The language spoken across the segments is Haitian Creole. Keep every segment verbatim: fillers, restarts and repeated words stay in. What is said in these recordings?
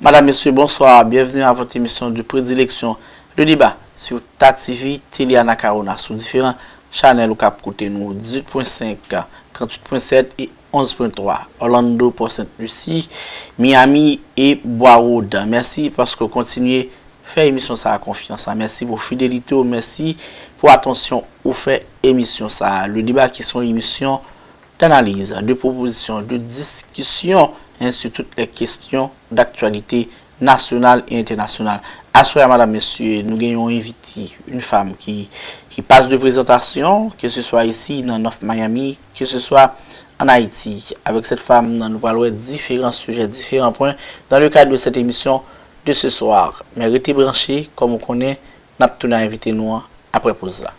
Madam, mesye, bonswa. Byenvni a vòt emisyon de predileksyon, Le Débat, sou Ta T V, Télé Anacaona, sou diferan chanèl ou kab koute nou, dizuit pwen senk, tranntuit pwen sèt e onz pwen twa, Orlando, Port Sainte Lucie, Miami e Bwa Wòd. Mèsi paske w kontinye fè emisyon sa a konfyans la. Mèsi pou fidelite w, mèsi pou atansyon ou fè emisyon sa a. Le Débat ki se yon emisyon d'analyse, de proposition, de discussion, hein, sur toutes les questions d'actualité nationale et internationale. Aswè a, madam, mesye, nou gen yon envite, yon fanm ki, ki pas de présentation, ke se swa isi nan North Miami, ke se swa an Ayiti. Avèk sèt fanm nan, nou pral wè diferan sijè, diferan pwen dans le cadre de cette émission de ce soir. Men rete branche, kòm ou konnen, n ap tounen envite nou an apre poz la.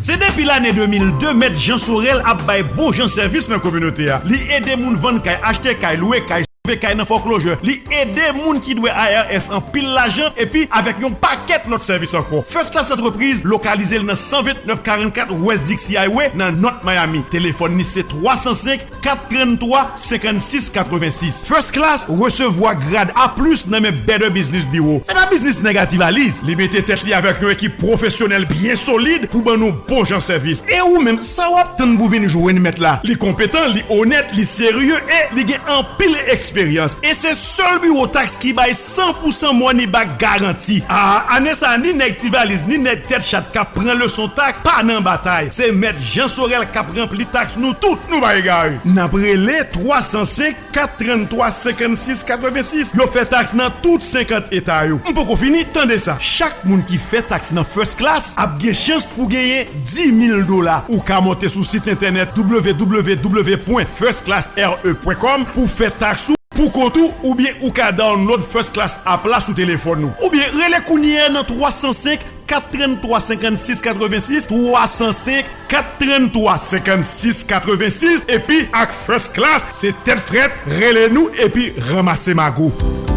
Se depi lane de mil de, Mèt Jean Sorel ap bay bon jan sèvis nan kominote a. Li ede moun vann kay, achte kay, lwe kay, sove kay nan foreclosure. Li ede moun ki dwe I R S anpil lajan, epi avèk yon pakèt lòt sèvis ankò. First Class Entreprise lokalize l nan san vennèf karannkat West Dixie Highway nan North Miami. Telefòn li se twa san senk, kat trann twa, senkannsis katrevensis. First Class resevwa grad A plis nan men Better Business Bureau. Se pa biznis nèg a ti valiz. Li mete tèt li avèk yon ekip pwofesyonèl byen solid pou ban nou bon jan sèvis. E ou menm, sa w ap tann pou vin jwenn mèt la? Li konpetan, li onèt, li serye e li gen anpil eksperyans. E se sèl biwo taks ki bay san pou san money back garanti. A, ane sa a, ni nèg ti valiz, ni nèg tèt chat k ap pran leson taks pa nan batay. Se Mèt Jean Sorel k ap ranpli taks nou tout, nou pa egare. N ap rele twa san senk, kat trann twa, senkannsis katrevensis. Yo fè taks nan tout senkant eta yo. M poko fini, tande sa. Chak moun ki fè taks nan First Class ap gen chans pou genyen dis mil dola. Ou ka monte sou sit entènèt w w w pwen first class r e pwen com pou fè taks ou pou kont ou, oubyen ou ka download First Class app la sou telefòn ou. Oubyen rele kounye a nan twa san senk, kat trann twa, senkannsis katrevensis, twa san senk, kat trann twa, senkannsis katrevensis, epi ak First Class, se tèt frèt, rele nou epi ranmase mago.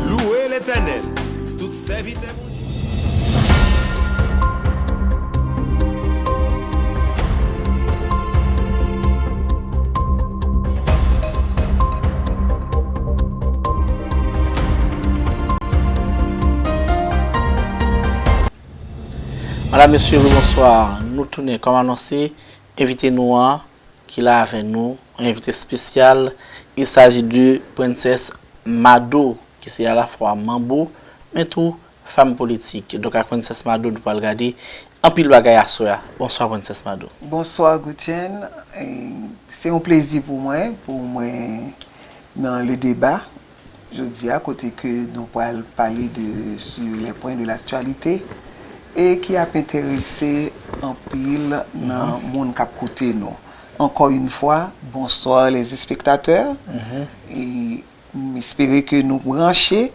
Louwe Letènèl, tout sèvitè Bondye. Madam, mesye, wi, bonswa. Nou tounen, kòm anonse, envite nou an, ki la avè nou, yon envite espesyal. Il s'agit de Princess Mado, ki se alafwa manbo, men tou fanm politik. Donk, ak Princess Mado, nou pral gade anpil bagay aswè a. Bonswa, Princess Mado. Bonswa, Goutchen. E, se yon plezi pou mwen, pou mwen nan Le Débat. Jodi a, kote ke nou pral pale de, sur les points de l'actualité e ki ap enterese anpil nan moun k ap koute nou. Encore une fois, bonsoir les spectateurs. E m espere ke nou branche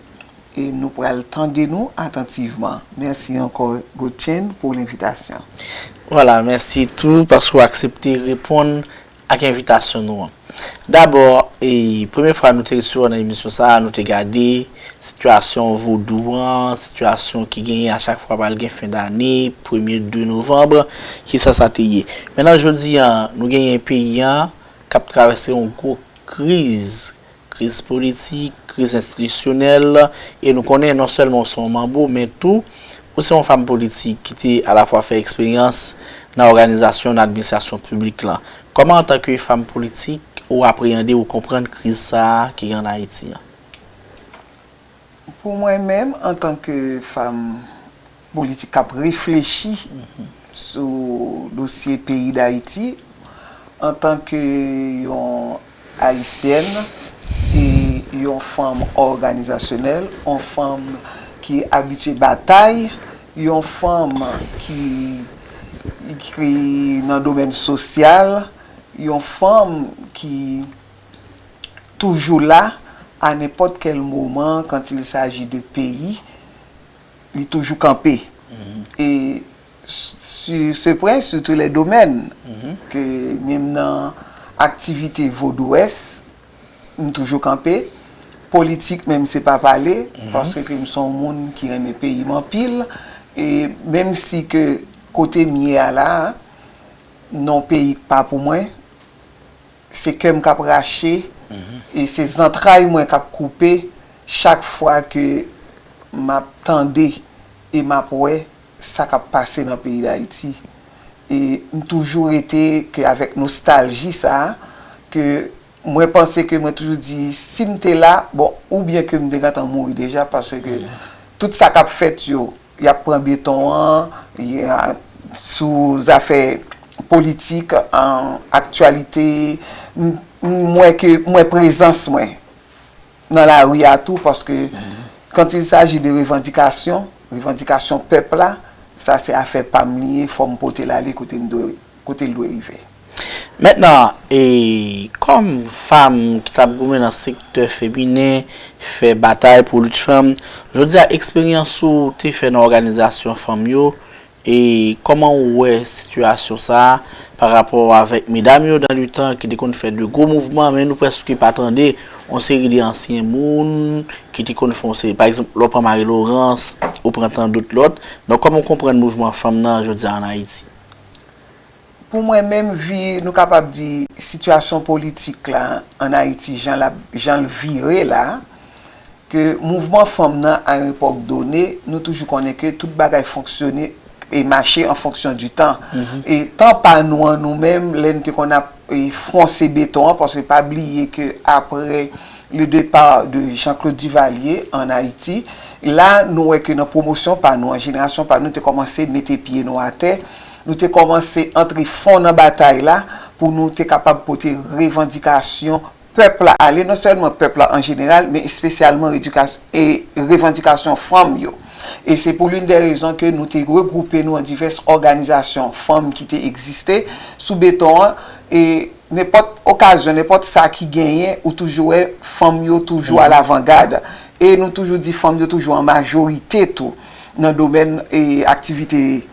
e nou pral tande nou atantivman. Mèsi ankò, Goutchen, pou lenvitasyon. Vwala, mèsi tou paske w aksepte reponn ak envitasyon nou an. Dabò, e, premye fwa nou te resevwa nan emisyon sa a, nou te gade sitiyasyon vodou an, sitiyasyon ki genyen a chak fwa pral gen fen dane, premye de novanm, kisa sa te ye. Men nan jodi a, nou genyen peyi an k ap travèse yon gwo kriz, kriz politik, kriz enstitisyonèl, e nou konnen non sèlman w se yon manbo, men tou, ou se yon fanm politik ki te alafwa fè eksperyans nan òganizasyon, nan administrasyon piblik lan. Kòman, antanke fanm politik, ou apreyande, ou konprann kriz sa a ki gen ann Ayiti an? Pou mwen menm, antanke fanm politik k ap reflechi sou dosye peyi Dayiti, antanke yon Ayisyèn e yon fanm òganizasyonèl, yon fanm ki abitye batay, yon fanm ki, ki nan domèn sosyal, yon fanm ki toujou la, à n'importe quel moment, quand il s'agit de pays, li toujou kanpe. E sur ce point, sur tous les domaines, ke menm nan aktivite vodouès, m toujou kanpe. Politik, menm se pa pale, paske ke m se yon moun ki renmen peyi m anpil. E menm si ke kote m ye a la, nan yon peyi k pa pou mwen, se kè m k ap rache, e se zantray mwen k ap koupe chak fwa ke m ap tande e m ap wè sa k ap pase nan peyi Dayiti. E m toujou rete ke avèk nostalji sa a, ke mwen panse ke mwen toujou di, si m te la, bon, oubyen ke m te gentan mouri deja, paske tout sa k ap fèt yo, y ap pran beton an, y a, sou zafè politik, an aktyalite, m, m wè ke, m wè prezans mwen nan lari a tou, paske quand il s'agit de revandikasyon, revandikasyon pèp la, sa se afè pa m li ye, fò m pote l ale kote m dwe, kote l dwe rive. Mentnan, e, kòm fanm ki t ap goumen nan sektè feminen, fè batay pou lit fanm, jodi a eksperyans ou te fè nan òganizasyon fanm yo, e kòman ou wè sitiyasyon sa a pa rapò avèk medam yo dan le tan ki te konn fè de gwo mouvman, men nou prèske pa tande yon seri de ansyen moun ki te konn fè yon seri, pa egzanp, lè w pran Marie Laurence, ou pran tan dòt lòt. Donk, kòman w konprann mouvman fanm nan jodi a ann Ayiti? Pou mwen menm, vi, nou kapab di sitiyasyon politik la ann Ayiti, jan l ap, jan l vire la, ke mouvman fanm nan, a yon epòk done, nou toujou konnen ke tout bagay fonksyone e mache an fonksyon di tan. E tan pa nou an, nou menm, lè n te konn ap, e, fwonse beton an, paske pa bliye ke apre le départ de Jean-Claude Duvalier en Haïti, la, nou wè ke nan pwomosyon pa nou an, jenerasyon pa nou te kòmanse mete pye nou atè, nou te kòmanse antre fon nan batay la pou nou te kapab pote revandikasyon pèp la ale, non sèlman pèp la an jeneral, men espesyalman revandikasyon fanm yo. E se pou l'une des raisons ke nou te regwoupe nou an divès òganizasyon fanm ki te egziste sou beton an, e nenpòt okazyon, nenpòt sa ki genyen, ou toujou wè fanm yo toujou alavangad. E nou toujou di fanm yo toujou an majorite tou nan domèn, e, aktivite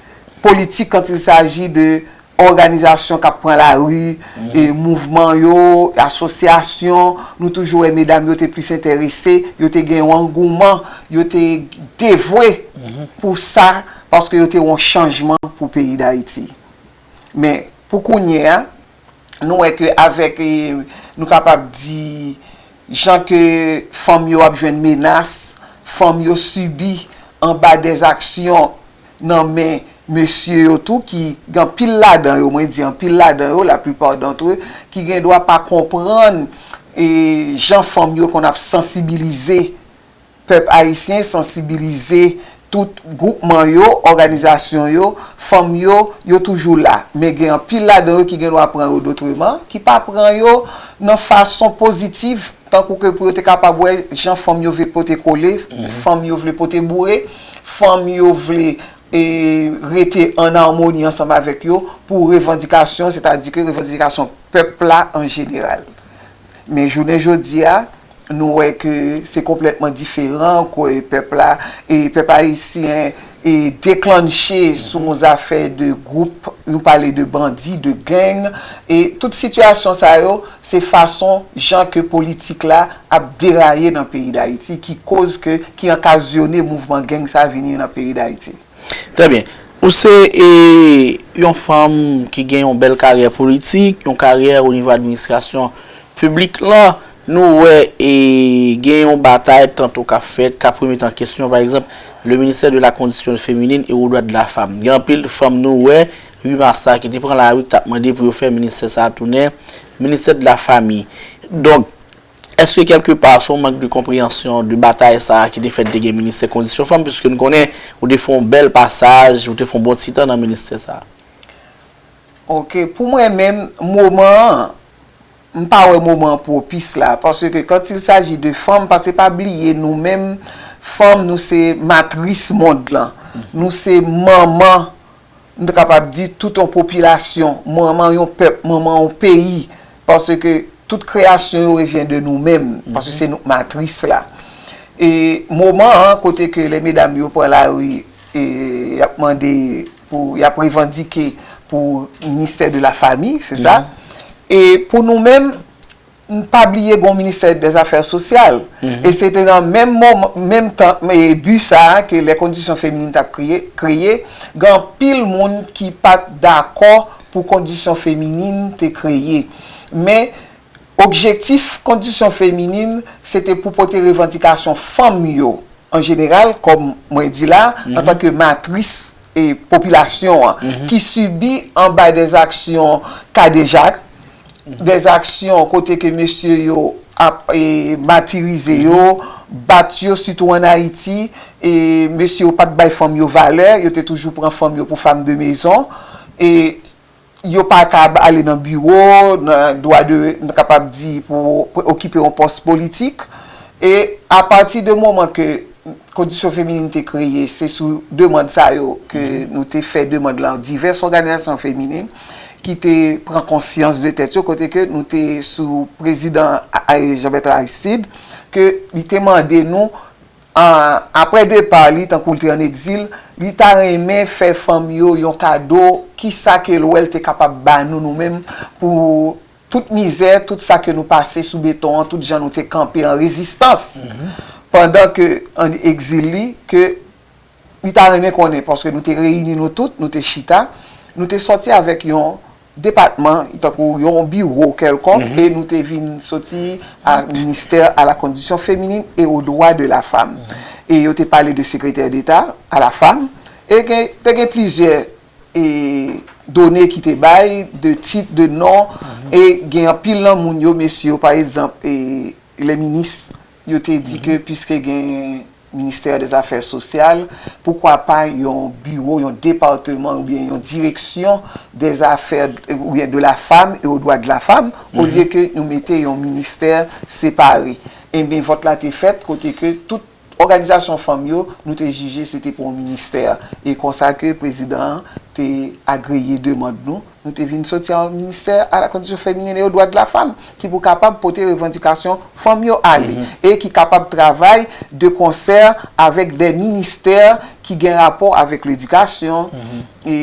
politik quand il s'agit de òganizasyon k ap pran lari, e, mouvman yo, asosyasyon, nou toujou wè medam yo te plis enterese, yo te gen yon angouman, yo te devwe pou sa, paske yo te wè yon chanjman pou peyi Dayiti. Men, pou kounye a, nou wè ke avèk, e, nou kapab di, jan ke fanm yo ap jwenn menas, fanm yo sibi anba dèzaksyon nan men mesye yo tou, ki gen anpil ladan yo, mwen di anpil ladan yo, la plupart d'entre eux, ki gen dwa pa konprann, e, jan fanm yo konn ap sansibilize pèp ayisyen, sansibilize tout gwoupman yo, òganizasyon yo, fanm yo, yo toujou la. Men gen anpil ladan yo ki gen dwa pran yo dotreman, ki pa pran yo nan fason pozitif, tankou ke pou yo te kapab wè jan fanm yo vle pote kole, fanm yo vle pote boure, fanm yo vle, e, rete an amoni ansanm avèk yo pou revandikasyon, sètadi ke revandikasyon pèp la an jeneral. Men jounen jodi a, nou wè ke se konplètman diferan, ke pèp la, e pèp ayisyen, e deklanche sou yon zafè de gwoup, nou pale de bandi, de gang, e tout sitiyasyon sa yo, se fason jan ke politik la ap deraye nan peyi Dayiti, ki koz ke, ki okazyone mouvman gang sa vini nan peyi Dayiti. Trè byen. Ou se, e, yon fanm ki gen yon bèl karyè politik, yon karyè o nivo administrasyon piblik lan. Nou wè, e, gen yon batay tanto k ap fèt, k ap remèt an kesyon, pa egzanp, le ministère de la Condition Féminine et aux Droits de la Femme. Gen anpil fanm nou wè, uit mas la, ki te pran lari, ki t ap mande pou yo fè ministè sa a tounen ministè de la fami. Donk, èske kèlkepa se yon mank de konpreyansyon de batay sa a ki te fèt de gen ministè kondisyon fanm, piske nou konnen ou te fè yon bèl pasaj, ou te fè yon bon ti tan nan ministè sa a? Ok, pou mwen menm, moman an, m pa wè moman an pwopis la, paske quand il s'agit de fanm, paske pa bliye nou menm, fanm nou se matris mond lan, nou se manman, m ta kapab di tout yon popilasyon, manman yon pèp, manman yon peyi, paske tout kreyasyon yo revyen de nou menm, paske se nou k matris la. E moman an, kote ke lè medam yo pran lari, e y ap mande pou y ap revandike pou ministè de la fami, se sa. E pou nou menm, n pa bliye gen yon ministè dèzafè sosyal. E se te nan menm moman, menm tan, e bi sa a ke lè kondisyon feminin t ap kreye, kreye, gen anpil moun ki pa t dakò pou kondisyon feminin te kreye. Men, objektif kondisyon feminin, se te pou pote revandikasyon fanm yo, an jeneral, kòm mwen di la, antanke matris e popilasyon an, ki sibi anba dèzaksyon kadejak, dèzaksyon kote ke mesye yo ap e, matirize yo, bat yo, sitou ann Ayiti, e mesye yo pa t bay fanm yo valè, yo te toujou pran fanm yo pou fam de mezon, e yo pa ka ale nan biwo, nan dwa de, n kapab di, pou, pou okipe yon pòs politik. E apati de moman ke kondisyon feminin te kreye, se sou demann sa yo ke nou te fè demann lan, divès òganizasyon feminin ki te pran konsyans de tèt yo, kote ke nou te sou prezidan a- a- Jean Bertrand Aristide, ke li te mande nou, an, apre depa li, tankou l te ann egzil, li ta renmen fè fanm yo yon kado, kisa ke l wè l te kapab ba nou, nou menm, pou tout mizè, tout sa ke nou pase sou beton an, tout jan nou te kanpe an rezistans, pandan ke ann egzil li, ke li ta renmen konnen, paske nou te reyini nou tout, nou te chita, nou te sòti avèk yon depatman, tankou yon biwo kèlkonk, e nou te vin sòti a ministè a la kondisyon feminin e o dwa de la fam. E yo te pale de sekretè deta a la fam, e gen, te gen plizyè e done ki te bay, de tit, de non, e gen anpil nan moun yo, mesye yo, pa egzanp, e lè minis, yo te di ke piske gen ministè dèzafè sosyal, poukwa pa yon biwo, yon depatman oubyen yon direksyon dèzafè oubyen de la fam e o dwa de la fam, olye ke nou mete yon ministè separe. Ebyen, vòt la te fèt kote ke tout òganizasyon fanm yo, nou te jije se te pou yon ministè. E konsa ke prezidan an te agreye demann nou, nou te vin sòti a yon ministè a la kondisyon feminin e o dwa de la fam, ki pou kapab pote revandikasyon fanm yo ale, e ki kapab travay de konsè avèk de ministè ki gen rapò avèk ledikasyon, e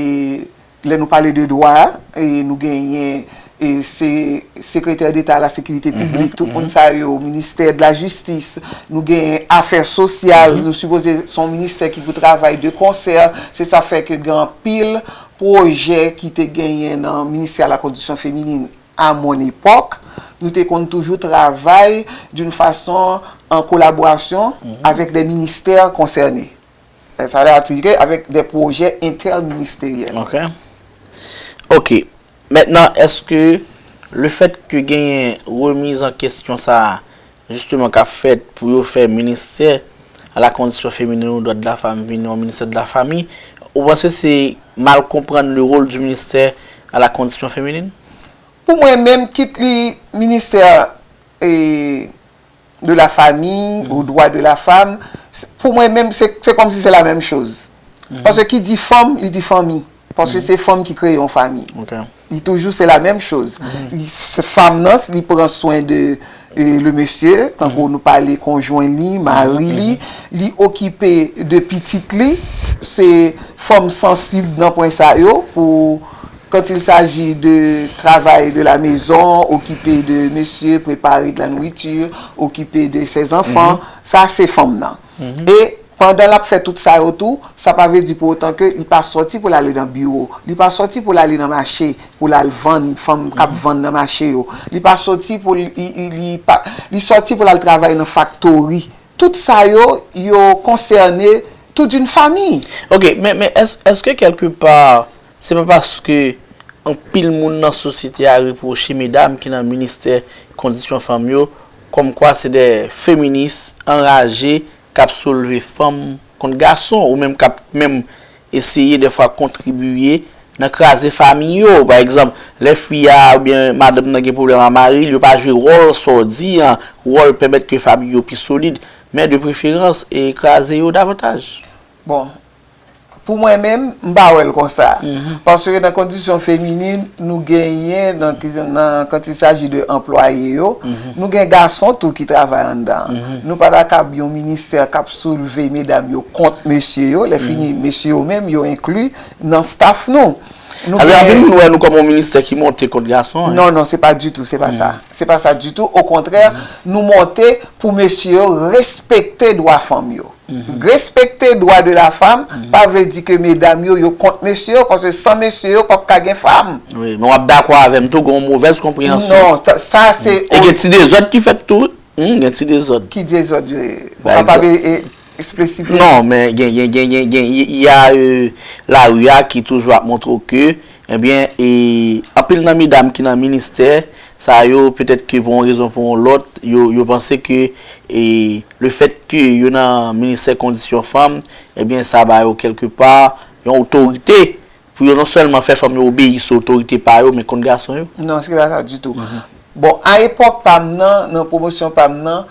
lè nou pale de dwa, e nou genyen, e se sekretè deta a la sekirite piblik, tout moun sa yo, ministè de la jistis, nou genyen afè sosyal, nou sipoze se yon ministè ki pou travay de konsè, se sa fè ke gen anpil pwojè ki te genyen nan ministè a la kondisyon feminin à mon époque, nou te konn toujou travay d'une façon en collaboration avec des ministères concernés. Sa vle di ke avèk de pwojè entèministeryèl. Ok. Ok. Mentnan, èske le fèt ke genyen remiz an kesyon sa a, jisteman, k ap fèt pou yo fè ministè a la kondisyon feminin ou dwa de la fam vin yon ministè de la fami, ou panse se mal konprann le rôle du ministère à la condition féminine? Pou mwen menm, kit li ministè e, de la fami, ou dwa de la fam, pou mwen menm, se se kòmsi se la menm choz. Paske ki di fanm, li di fanmi. Paske se fanm ki kreye yon fanmi. Li toujou se la menm choz. Li, se fanm nan, li pran swen de e, le mesye, tankou nou pale konjwen li, mari li, li okipe de pitit li, se fanm sansib nan pwen sa yo, pou quand il s'agit de travail de la maison, okipe de mesye, prepare de la nourriture, okipe de ses enfants, sa se fanm nan. E pandan l ap fè tout sa yo tou, sa pa vle di pou otan ke li pa sòti pou l ale nan biwo, li pa sòti pou l ale nan mache, pou l al vann, fanm k ap vann nan mache yo. Li pa sòti pou li, li, li pa, li sòti pou l al travay nan faktori. Tout sa yo, yo konsène toute une famille. Ok, men, men èske, èske kèlkepa, se pa paske anpil moun nan sosyete a repwoche medam ki nan ministè kondisyon fanm yo, kòmkwa se de feminis anraje k ap soulve fanm kont gason, ou menm k ap menm eseye dèfwa kontribiye nan kraze fanmi yo. Pa egzanp, lè fi a oubyen madanm nan gen pwoblèm a mari l, yo pa jwe wòl sa w di an, wòl pèmèt ke fanmi yo pi solid, men de preferans e kraze yo davantaj. Bon, Pou mwen menm, m pa wè l konsa. Paske nan kondisyon feminin, nou genyen, nan, nan, quand il s'agit de anplwaye yo, nou gen gason tou ki travay anndan. Nou pa ta kab yon ministè k ap soulve medam yo kont mesye yo, lè fini mesye yo menm, yo enkli nan staff nou. Nou Paske anpil gen moun wè nou kòm yon ministè ki monte kont gason, hein. Non, non, se pa ditou, se pa sa. Se pa sa ditou. Okontrè, nou monte pou mesye yo respekte dwa fanm yo. Respekte dwa de la femme, pa vle di ke medam yo, yo kont mesye yo, paske san mesye yo, p ap ka gen fanm. Wi, men w ap dakò avè m tou, gen yon movèz konpreyansyon. Non, sa, sa se E gen ti dezòd ki fèt tou. Hmm, gen ti dezòd. Ki dezòd, eh, ou Pa kapab egzanp. e, e, esplesifye? Non, men gen, gen, gen, gen, gen, y, y a, euh, lari a ki toujou ap montre w ke, ebyen, e, anpil nan medam ki nan ministè sa yo, petèt ke pou yon rezon, pou yon lòt, yo, yo panse ke, e, le fèt ke yo nan ministè kondisyon fanm, ebyen, sa ba yo kèlke pa yon otorite pou yo non sèlman fè fanm yo obeyi sou otorite pa yo, men kont gason yo. Non, se pa sa ditou. Bon, a epòk pa m nan, nan pwomosyon pa m nan,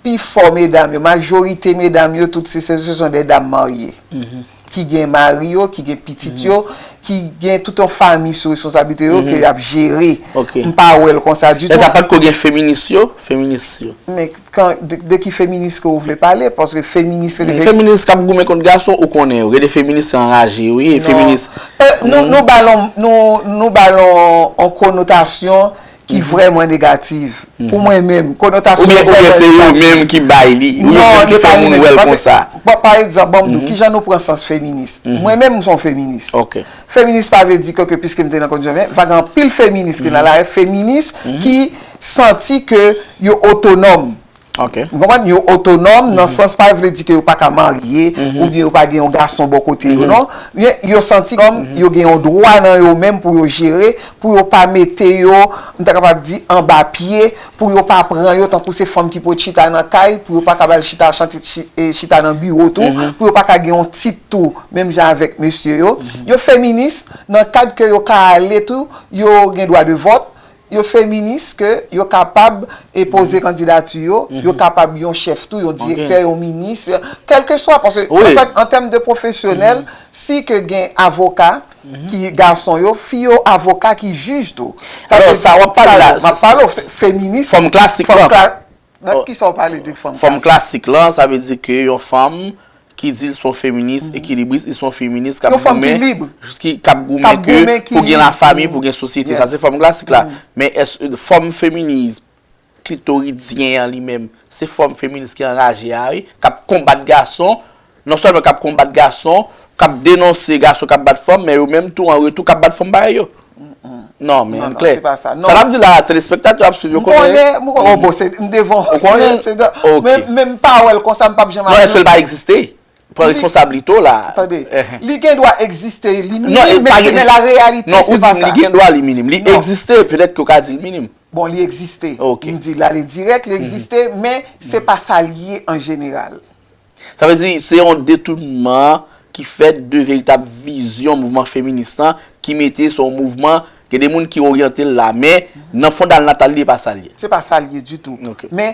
pifò medam yo, majorite medam yo, tout se, se, ce sont des dames mariées. Ki gen mari yo, ki gen pitit yo, ki gen tout yon fanmi sou responsablite yo ke y ap jere. Ok. M pa wè l konsa ditou. Men sa pa t ko gen feminis yo, feminis yo. Men kan, de, de ki feminis ke ou vle pale? Paske feminis, se de Men feminis k ap goumen kont gason, ou konnen yo. Gen de feminis ki anraje, wi, Non. feminis. Euh, nou, nou ba l on, nou, nou ba l on, on konotasyon ki vrèman negatif. Pou mwen menm, konotasyon Oubyen, oubyen vrèman se yo negatif. menm ki bay li. Ou yo Non, menm ki se fè pa li moun menm. wè l Paske, konsa. pa, pa egzanp, ban m di w, kijan nou pran sans feminis? Mwen menm, m se yon feminis. Ok. Feminis pa vle di ke, ke piske m te nan kondisyon feminis, pa gen anpil feminis ki nan lari, feminis ki santi ke yo otonòm. Ok. Ou konprann? Yo otonòm, nan sans pa vle di ke yo pa ka marye, oubyen yo pa gen yon gason bò kote yo, non. Yo, yo santi kòm yo gen yon dwa nan yo menm pou yo jere, pou yo pa mete yo, m ta kapab di, anba pye, pou yo pa pran yo tankou se fanm ki pou chita nan kay, pou yo pa ka al chita, chante, chi-, e, chita nan biwo tou, pou yo pa ka gen yon tit tou, menm jan avèk mesye yo. Yo feminis, nan kad ke yo ka ale tou, yo gen dwa de vòt, yo feminis ke yo kapab e poze kandidati yo, yo kapab yon chèf tou, yon direktè, yon minis, kèlkeswa, paske Wi. an tèm, an tèm de pwofesyonèl, si ke gen avoka ki gason yo, fi yo avoka ki jij tou. Sa Alò, vle sa w ap pale sa la, yo, m ap pale w, se feminis, Fòm klasik fòm lan. kla-, nan Oh. kisa w pale de fòm Fòm klasik? klasik lan, sa vle di ke yon fanm ki di l se yon feminis ekilibris, li se yon feminis k ap Yon fanm ki goumen, lib. ki, k ap K ap goumen ke goumen, ki pou gen lib. lafami, pou gen sosyete. Yes. Sa se fòm klasik la. Men èske fòm feminis klitoridyen an li menm, se fòm feminis ki anraje a, wi, k ap konbat gason, non sèlman k ap konbat gason, k ap denonse gason k ap bat fanm, men yo menm tou an retou k ap bat fanm parèy yo. Non, men Non, ann non, klè. se pa sa. Sa Non. n ap di la, telespektatè ap swiv yo M konnen. konnen, m konnen, oh, bon, se, m devan. Ou konnen? Se de, Ok. men, men m pa wè l konsa, m p ap janm Non, ap èske l pa egziste? Pran Li responsabilite w la. Tande, Ehe. li gen dwa egziste, li Non, minim, e men pa se, gen men la reyalite, Non, se ou di pa m li sa. gen dwa, li minim. Li Non. egziste, petèt ke w ka di l minim. Bon, li egziste. Ok. M di l ale dirèk, li egziste, men se pa sa l ye an jeneral. Sa vle di, se yon detounman ki fèt de veritab vizyon mouvman feminis lan, ki mete se yon mouvman, gen de moun ki oryante l la, men nan fondalnatal li, e pa sa l ye. Se pa sa l ye ditou. Ok. Men,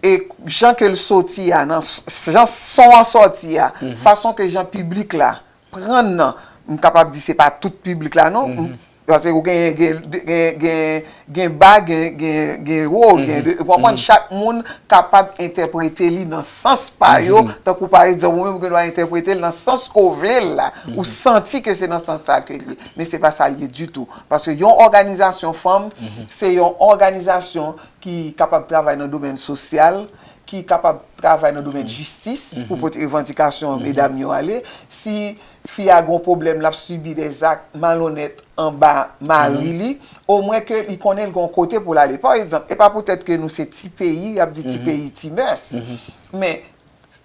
e jan ke l soti a, nan s-, jan son an sòti a, fason ke jan piblik la pran l nan, m kapab di se pa tout piblik la non, m, paske ou gen, gen, gen, gen, gen ba, gen, gen, gen wo, gen de, ou konprann, chak moun kapab entèprete li nan sans pa yo, tankou pa egzanp, ou menm ou gen dwa entèprete l nan sans ke w vle l la, ou santi ke se nan sans sa ke l ye, men se pa sa l ye ditou, paske yon òganizasyon fanm, se yon òganizasyon ki kapab travay nan domèn sosyal, ki kapab travay nan domèn jistis pou pote revandikasyon medam yo ale. Si fi a gen yon pwoblèm, l ap sibi dèzak malonèt anba mari li, omwen ke li konnen l gen yon kote pou l ale. Pa egzanp, e pa poutèt ke nou se ti peyi, y ap di ti peyi, ti mès. Men,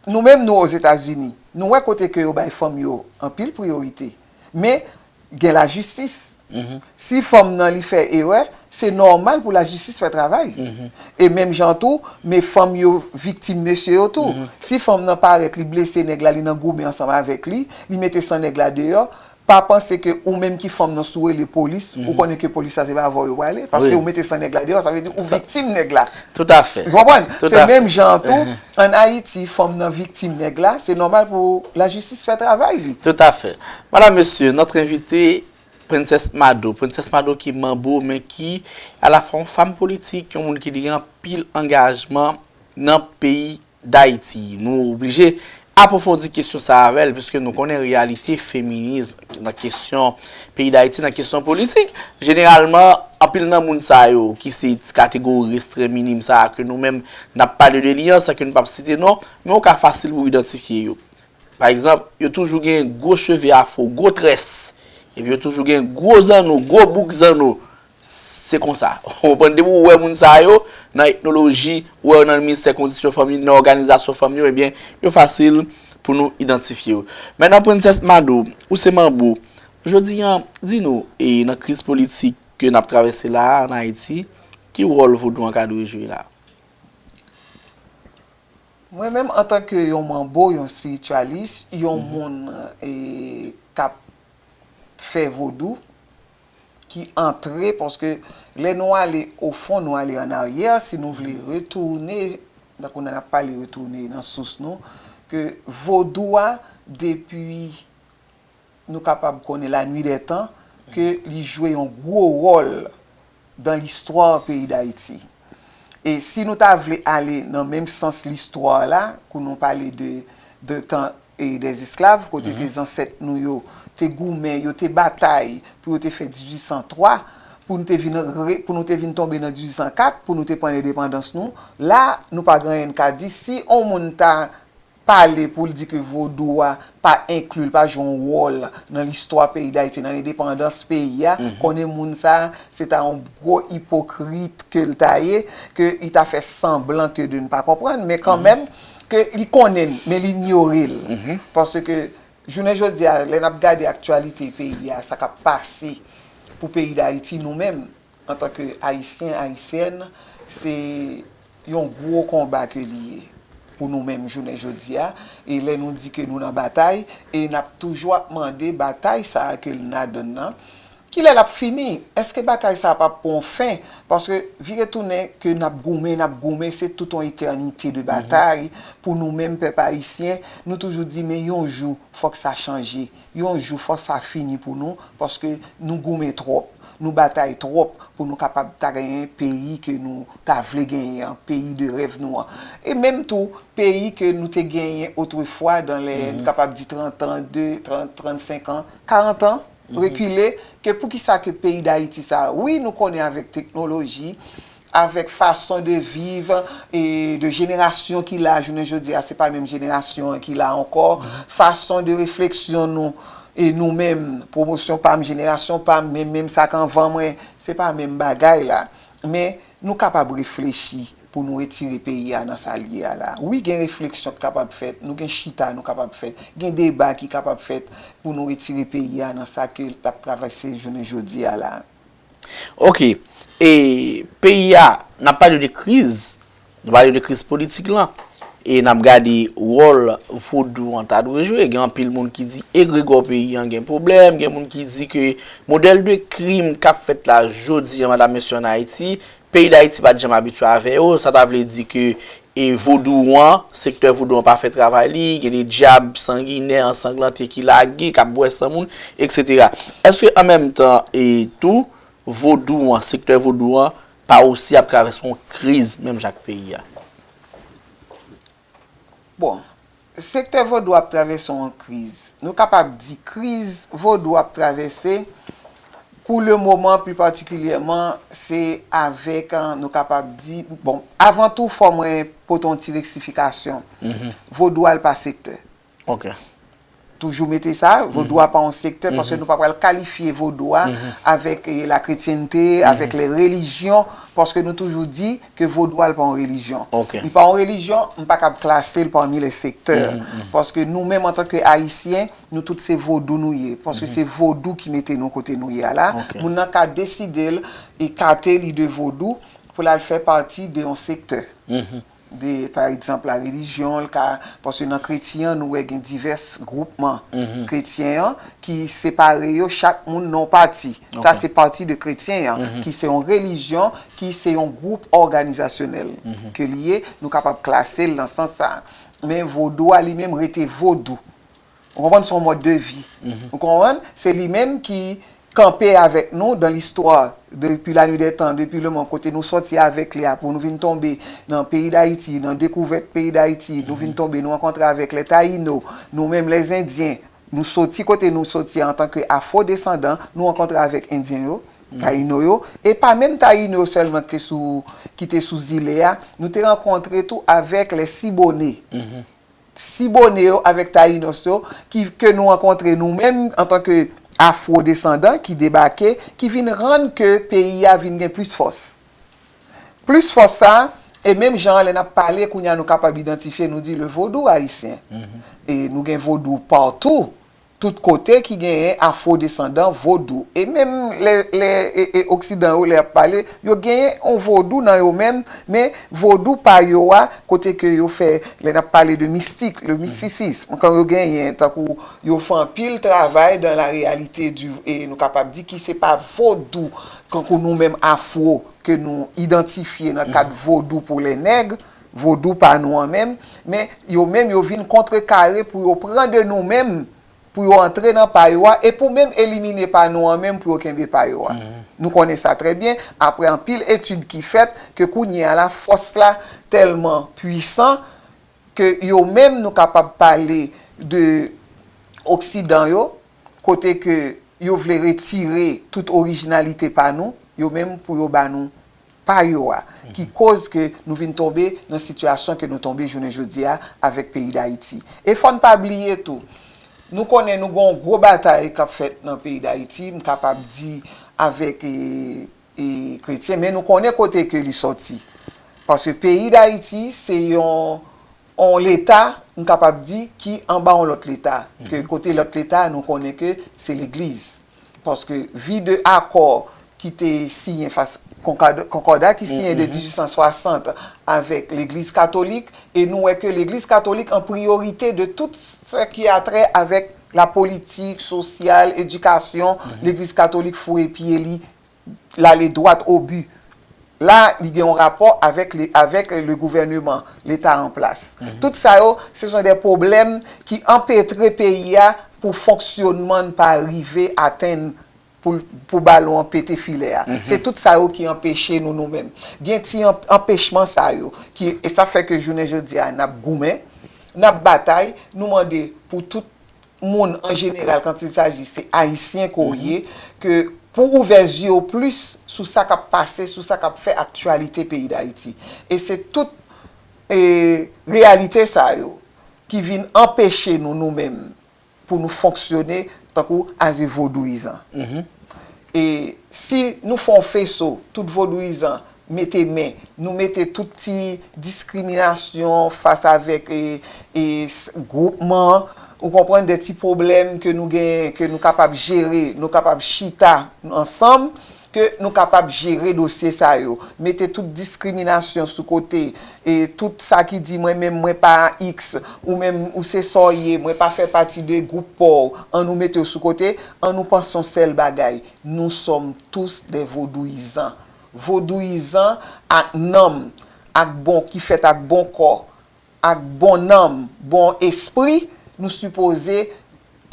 nou menm, nou Ozetazini, nou wè kote ke yo bay fanm yo anpil priyorite. Men, gen lajistis. Si fanm nan li fè erè, se nòmal pou lajistis fè travay. E menm jan tou, men fanm yo viktim mesye yo tou. Si fanm nan parèt, li blese nèg la, li nan goumen ansanm avèk li, li mete san nèg la deyò, pa panse ke ou menm ki fanm nan, si w rele polis, ou konnen ke polis la se pa avè w yo prale, paske ou mete san nèg la deyò, sa vle di ou viktim nèg la. Toutafè. Ou konprann? Se menm jan an tou, ann Ayiti, fanm nan viktim nèg la, se nòmal pou lajistis fè travay li. Toutafè. Madam, mesye, notre invité, Princess Mado. Princess Mado ki manbo, men ki alafwa yon fanm politik, yon moun ki gen anpil angajman nan peyi Dayiti. Nou oblije apwofondi kesyon sa a avè l, piske nou konnen reyalite feminis nan kesyon peyi Dayiti, nan kesyon politik. Jeneralman, anpil nan moun sa yo ki se ti kategori restren minim sa a ke nou menm n ap pale de li an, san ke nou p ap site non, men ou ka fasil pou idantifye yo. Pa egzanp, yo toujou gen gwo cheve afwo, gwo très, epi yo toujou gen gwo zanno, gwo bouk zanno. Se konsa. Ou konprann? Depi w wè moun sa yo nan etnoloji, ou wè yo nan ministè kondisyon fanm, nan òganizasyon fanm yo, ebyen, yo fasil pou nou idantifye yo. Mentnan, Princess Mado, ou se manbo. Jodi a, di nou, e nan kriz politik ke n ap travèse la a, ann Ayiti, ki wòl vodou an ka dwe jwe la? Mwen menm, antanke yon manbo, yon espiritualis, yon moun, e, k ap fè vodou, ki antre, paske lè nou ale o fon, nou ale ann aryè, si nou vle retounen, tankou n ap pale retounen nan sous nou, ke vodou a, depi nou kapab konnen la nuit des temps, ke li jwe yon gwo wòl dan listwa peyi Dayiti. E si nou ta vle ale nan menm sans listwa la, kou nou pale de, de tan e dèzesklav, kote ke zansèt nou yo te goumen, yo te batay pou yo te fè dizuit san twa, pou nou te vin re-, pou nou te vin tonbe nan dizuit san kat, pou nou te pran lendepandans nou, la, nou pa gen anyen n ka di. Si on moun ta pale pou l di ke vodou a pa enkli, l pa jwe yon wòl nan listwa peyi Dayiti, nan lendepandans peyi a, konnen moun sa a, se ta yon gwo ipokrit ke l ta ye, ke li ta fè sanblan ke de n pa konprann, men kanmenm, ke li konnen n, men li inyore l. Paske, jounen jodi a, lè n ap gade aktyalite peyi a, sa k ap pase pou peyi Dayiti, nou menm, antanke Ayisyen, Ayisyèn, se yon gwo konba ke li ye pou nou menm jounen jodi a. E lè nou di ke nou nan batay, e n ap toujou ap mande batay sa a ke n adann nan, kilè l ap fini? Èske batay sa a p ap pran yon fen? Paske vire tounen ke n ap goumen, n ap goumen, se tout yon etènite de batay pou nou menm pèp ayisyen. Nou toujou di, men yon jou, fòk sa chanje. Yon jou, fòk sa fini pou nou, paske nou goumen twòp, nou batay twòp pou nou kapab ta genyen peyi ke nou ta vle genyen an, peyi de rèv nou an. E menm tou, peyi ke nou te genyen otrefwa, dan lè, nou kapab di trant an, de, trant, trannsenk an, karant an, rekile, ke poukisa ke peyi Dayiti sa a, wi, nou konnen avèk teknoloji, avèk fason de viv, e de jenerasyon ki la jounen jodi a, se pa menm jenerasyon an ki la ankò, fason de refleksyon nou, e nou menm, pwomosyon pa m, jenerasyon pa m, menm, menm sa k anvan mwen, se pa menm bagay la. Men, nou kapab reflechi pou nou retire peyi a nan sa l ye a la. Wi, gen refleksyon k kapab fèt, nou gen chita nou kapab fè, gen deba ki kapab fèt pou nou retire peyi a nan sa ke l ap travèse jounen jodi a la. Ok. E peyi a, n ap pale de kriz, nou pale de kriz politik lan, e n ap gade wòl vodou an ta dwe jwe. Gen anpil moun ki di egregò peyi an gen pwoblèm, gen moun ki di ke modèl de krim k ap fèt la jodi an, madanm, mesye, ann Ayiti, peyi Dayiti pa t janm abitye avè yo, sa ta vle di ke e vodou an, sektè vodou an pa fè travay li, gen de dyab sanginè, ansanglante ki lage, k ap bwè san moun, etsetera. Èske an menm tan e tou, vodou an, sektè vodou an, pa osi ap travèse yon kriz menm jan ak peyi a? Bon, sektè vodou ap travèse yon kriz. Nou kapab di kriz vodou ap travèse, pou le moman, pli patikilyèman, se avèk, an, nou kapab di, bon, avan tou, fò mwen pote yon ti reksifikasyon. Vodou a l pa sektè. Ok. Toujou mete sa, vodou a pa yon sektè, paske nou pa pral kalifye vodou a avèk, e, la kretyente, avèk lè relijyon, paske nou toujou di ke vodou a l pa yon relijyon. Ok. Li pa yon relijyon, m pa kab klase l pami lè sektè. Paske nou menm, antanke Ayisyen, nou tout se vodou nou ye. Paske se vodou ki mete nou kote nou ye a la. Ok. Moun nan ka deside l, ekate li de vodou pou l al fè pati de yon sektè. de, pa egzanp, la relijyon, l ka, paske nan kretyen an, nou wè gen divès gwoupman kretyen an ki separe yo, chak moun nan yon pati. Sa se pati de kretyen an, ki se yon relijyon, ki se yon gwoup òganizasyonèl ke li ye, nou kapab klase l nan sans sa. Men vodou a li menm rete vodou. Ou konprann? Se yon mòd de vi. Ou konprann? Se li menm ki kanpe avèk nou dans l'histoire, depuis la nuit des temps, depuis le monde, kote nou sòti avèk li a, pou nou vin tonbe nan peyi Dayiti, nan dekouvèt peyi Dayiti, nou vin tonbe, nou rankontre avèk les Taïnos, nou menm les Indiens, nou soti kote nou soti antanke afwodesandan, nou rankontre avèk Endyen yo, Tayino yo, e pa menm Tayino yo sèlman ki te sou, ki te sou zile a, nou te rankontre tou avèk les Siboney. Siboney yo avèk Tayinos yo, ki, ke nou rankontre nou menm antanke afwodesandan ki debake, ki vin rann ke peyi a vin gen plis fòs. Plis fòs sa, e menm jan an lè n ap pale kounye a nou kapab idantifye, nou di le vodou ayisyen. E nou gen vodou patou, tout kote ki genyen afwodesandan vodou. E menm lè, lè e, e oksidan yo lè y ap pale, yo genyen yon vodou nan yo menm, men vodou pa yo a, kote ke yo fè, lè n ap pale de mistik, le mysticisme, kan yo genyen, tankou yo fè anpil travay dans la réalité du, e nou kapab di ki se pa vodou, kankou nou menm afwo, ke nou idantifye nan kad vodou pou les nègres, vodou pa nou an menm, men yo menm yo vin kontrekare pou yo pran de nou menm, pou yo antre nan pa yo a, e pou menm elimine pa nou an menm pou yo kenbe pa yo a. Nou konnen sa trè byen, apre anpil etid ki fèt, ke kounye a la, fòs la tèlman pwisan, ke yo menm nou kapab pale de oksidan yo, kote ke yo vle retire tout orijinalite pa nou, yo menm pou yo ba nou pa yo a, ki koz ke nou vin tonbe nan sitiyasyon ke nou tonbe jounen jodi a avèk peyi Dayiti. E fò n pa bliye tou, nou konnen nou gen yon gwo batay k ap fèt nan peyi Dayiti, m kapab di avèk, e, e, kretyen, men nou konnen kote ke li sòti. Paske peyi Dayiti se yon, yon leta, m kapab di, ki anba yon lòt leta. Ke kote lòt leta, nou konnen ke se legliz. Paske vi de akò ki te siyen fas konkòd-, konkòda ki siyen de dizuit san swasant avèk legliz katolik, e nou wè ke legliz katolik an priyorite de tout sa ki a trè avèk la politik, sosyal, edikasyon, legliz katolik foure pye li l ale dwat o bi. La, li gen yon rapò avèk le, avèk le gouvernement, leta an plas. Tout sa yo, se son de pwoblèm ki anpetre peyi a pou fonksyonman n pa rive atenn pou, pou balon an pete filè a. Se tout sa yo ki anpeche nou, nou menm. Gen ti anp-, anpechman sa yo, ki, e sa fè ke jounen jodi a, n ap goumen, n ap batay, nou mande pou tout moun an jeneral, quand il s'agit, se ayisyen ke w ye, ke pou ouvè zye w plis sou sa k ap pase, sou sa k ap fè aktyalite peyi Dayiti. E se tout, e, reyalite sa yo ki vin anpeche nou, nou menm, pou nou fonksyone tankou as a vodouyizan. E si nou fè yon feso, tout vodouyizan mete men, nou mete tout ti diskriminasyon fas avèk, e, e, s-, gwoupman, ou konprann, de ti pwoblèm ke nou gen, ke nou kapab jere, nou kapab chita ansanm, ke nou kapab jere dosye sa yo. Mete tout diskriminasyon sou kote, e tout sa ki di mwen menm mwen pa X, ou menm ou se sa w ye, mwen pa fè pati de gwoup pa w, an nou mete w sou kote, an nou panse yon sèl bagay, nous sommes tous des vodouyizans. Vodouyizan ak nanm, ak bon, ki fèt ak bon kò, ak bon nanm, bon espri, nou sipoze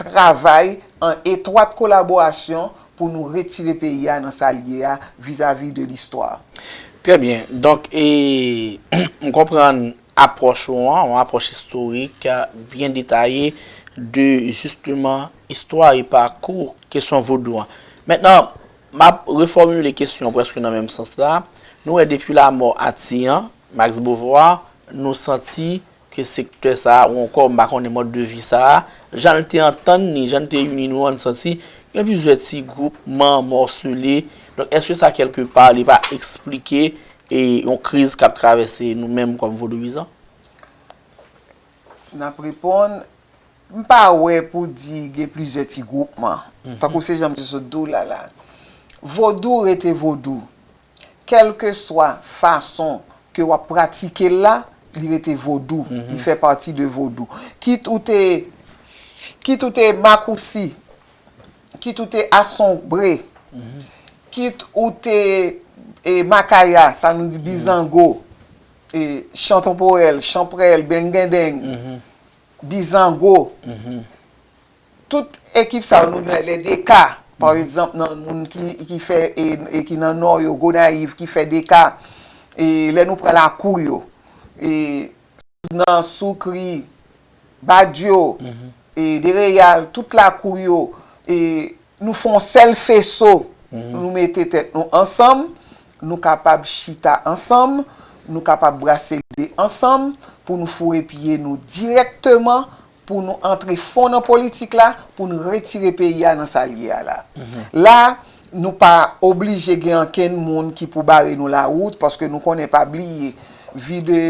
travay an etwat kolaborasyon pou nou retire peyi a nan sa l ye a vizavi de listwa. Trè byen. Donk, e, m konprann apwòch ou an, yon apwòch istorik, byen detaye de, jisteman, istwa e pakou kesyon vodou an. Mentnan, m ap refòmile kesyon prèske nan menm sans la. Nou wè depi lanmò Ati an, Max Beauvoir, nou santi ke sektè sa a, ou ankò, m pa konnen mòd de vi sa a, jan l te antann ni, jan l te ini nou an, n santi gen plizyè ti gwoupman mòsele. Donk, èske sa, kèlke pa, li pa eksplike, e, yon kriz k ap travèse nou menm kòm vodouyizan? N ap reponn, m pa wè pou di gen plizyè ti gwoupman. Tankou se jan m te sot di w la la. Vodou rete vodou. Kèlkeswa fason ke w ap pratike l la, li rete vodou, li fè pati de vodou. Kit ou te, kit ou te makousi, kit ou te asonbre, kit ou te e, makaya, sa nou di bizango, e, chan tanporèl, chan prèl, bengendeng, bizango. Tout ekip sa yo nou nan lè deka, pa egzanp, nan moun ki, ki fè, e, e ki nan nò yo, Gonayiv, ki fè deka, e, lè nou pran lakou yo, e, nan Soukri, Badyo, e, Dereyal, tout lakou yo, e, nou fè yon sèl feso, nou mete tèt nou ansanm, nou kapab chita ansanm, nou kapab brase lide ansanm pou nou foure pye nou dirèkteman, pou nou antre fon nan politik la, pou nou retire peyi a nan sa l ye a la. La, nou pa oblije gen ankenn moun ki pou bare nou lawout, paske nou konnen, pa bliye, vi de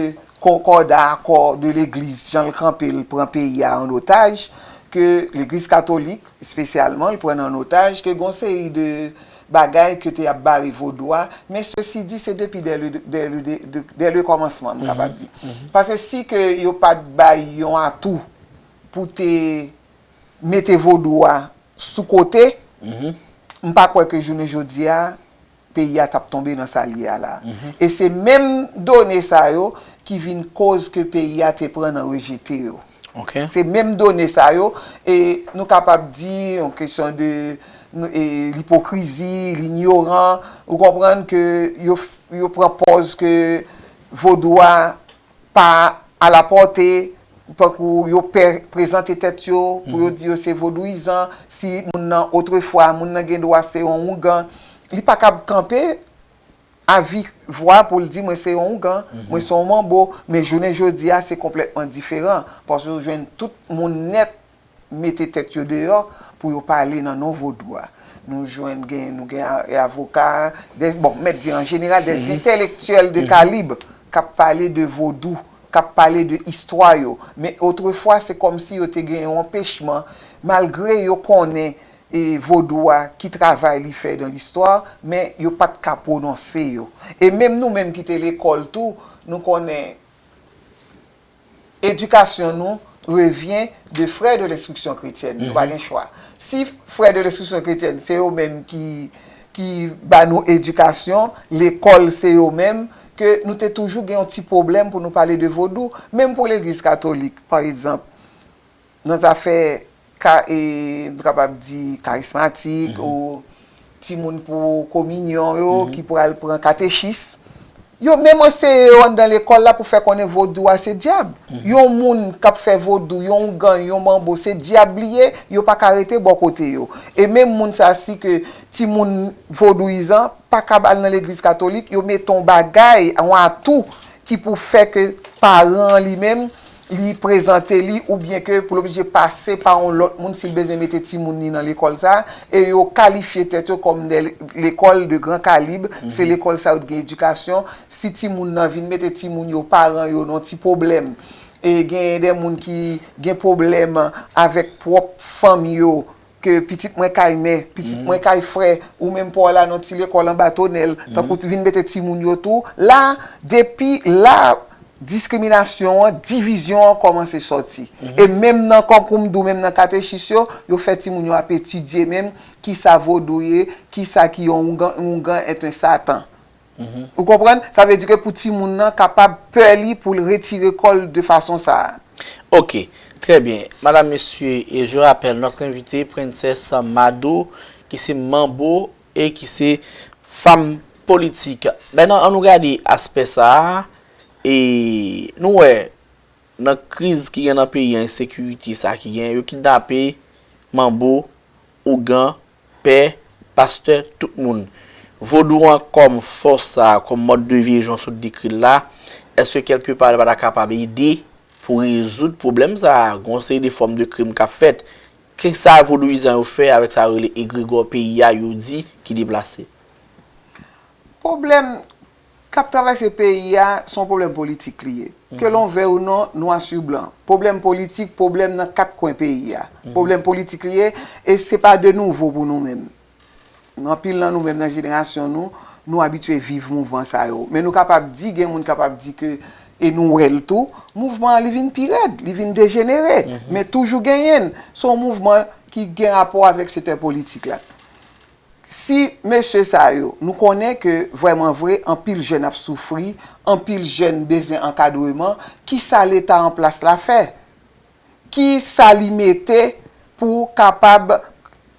konkòda, akò de legliz, jan l kanpe, l pran peyi a an otaj, ke legliz katolik, espesyalman, l pran an otaj, ke gon seri de bagay ke te ap bare vodou a, men sesi di, se depi dè le, dè le, dè le kòmansman, m kapab di. Paske si ke yo pa t bay yon atou pou te mete vodou a sou kote, m pa kwè ke jounen jodi a, peyi a t ap tonbe nan sa l ye a la. E se menm done sa yo ki vin koz ke peyi a te pran nan rejete yo. Se menm done sa yo, e nou kapab di, yon kesyon de, e, lipokrizi, linyoran, ou konprann ke yo, yo pran pòz ke vodou a pa alapòte, tankou yo pè prezante tèt yo, pou yo di yo se vodouyizan, si moun nan otrefwa, moun nan gen dwa se yon oungan, li pa kab kanpe a vit vwa pou l di, "Mwen se yon oungan, mwen se yon manbo," men jounen jodi a, se konplètman diferan, paske ou jwenn tout moun nèt mete tèt yo deyò pou yo pale nan non vodou a. Nou jwenn gen, nou gen a, e avoka, dè, bon, mèt di an jeneral, dè entèlektyèl de kalib k ap pale de vodou, k ap pale de istwa yo. Men otrefwa, se kòmsi yo te gen yon anpechman, malgre yo konnen, e, vodou a, ki travay li fè dan listwa, men yo pa t ka pwononse yo. E menm nou menm ki te lekòl tou, nou konnen edikasyon nou revyen de frè de lenstriksyon kretyèn. Nou pa gen chwa. Si frè de lenstriksyon kretyèn, se yo menm ki, ki ba nou edikasyon, lekòl se yo menm, ke nou te toujou gen yon ti pwoblèm pou nou pale de vodou, menm pou legliz katolik, pa egzanp, nan zafè ka, e, m kapab di karismatik, ou timoun pou kominyon yo, ki pral pran katechis. Yo menm anseye yo anndan lekòl la pou fè konnen vodou a se dyab. Yon moun k ap fè vodou, yon oungan, yon manbo, se dyab li ye, yo pa ka rete bò kote yo. E menm moun sa, si ke timoun vodouyizan pa kab al nan legliz katolik, yo mete yon bagay, yon atou ki pou fè ke paran an li menm, li prezante li, oubyen ke pou l oblije pase pa yon lòt moun si l bezwen mete timoun li nan lekòl sa, e yo kalifye tèt yo kòm de lekòl de gran kalib, se lekòl sa yo t gen edikasyon. Si timoun nan vin mete timoun yo, paran yo nan ti pwoblèm, e genyen de moun ki gen pwoblèm avèk pwòp fanmi yo, ke pitit mwen kay mè, pitit mwen kay frè, ou menm pa w la nan ti lekòl anba tonèl, tankou vin mete timoun yo tou, la, depi la, diskriminasyon an, divizyon an kòmanse sòti. E menm nan, kòm kou m di w, menm nan katechis yo, yo fè timoun yo ap etidye menm kisa vodou ye, kisa ki yon oungan, oungan est un satan. Ou konprann? Sa vle di ke pou timoun nan kapab pè li pou l retire kò l de fason sa a. Ok, très bien. Madame, Messieurs, et je rappelle notre invitée, Princess Mado, ki se manbo e ki se fanm politik. Mentnan, ann nou gade aspè sa a, e nou wè, nan kriz ki gen nan peyi an, ensekirite sa ki gen, yo kidnape manbo, ougan, pè, pastè, tout moun. Vodou an kòm fòs sa, kòm mòd de vi, jan w sot dekri l la, èske kèlke pa li pa ta kapab ede pou rezoud pwoblèm sa? Gon seri de fòm de krim k ap fèt. Kisa vodouyizan yo fè avèk sa yo rele egregò peyi a, yo di, ki deplase? Pwoblèm k ap travèse peyi a, se yon pwoblèm politik li ye. Ke l'on veuille ou non, noir sur blanc. Pwoblèm politik, pwoblèm nan kat kwen peyi a. Pwoblèm politik li ye, e se pa de nouvo pou nou menm. Anpil nan nou menm nan jenerasyon nou, nou abitye viv mouvman sa yo. Men nou kapab di, gen moun kapab di ke E nou wè l tou, mouvman an li vin pi rèd, li vin dejenere, men toujou genyen l. Se yon mouvman ki gen rapò avèk sektè politik la. Si mesye sa yo, nou konnen ke vrèman vre, anpil jèn ap soufri, anpil jèn bezwen ankadreman, kisa Leta an plas la fè? Kisa li mete pou kapab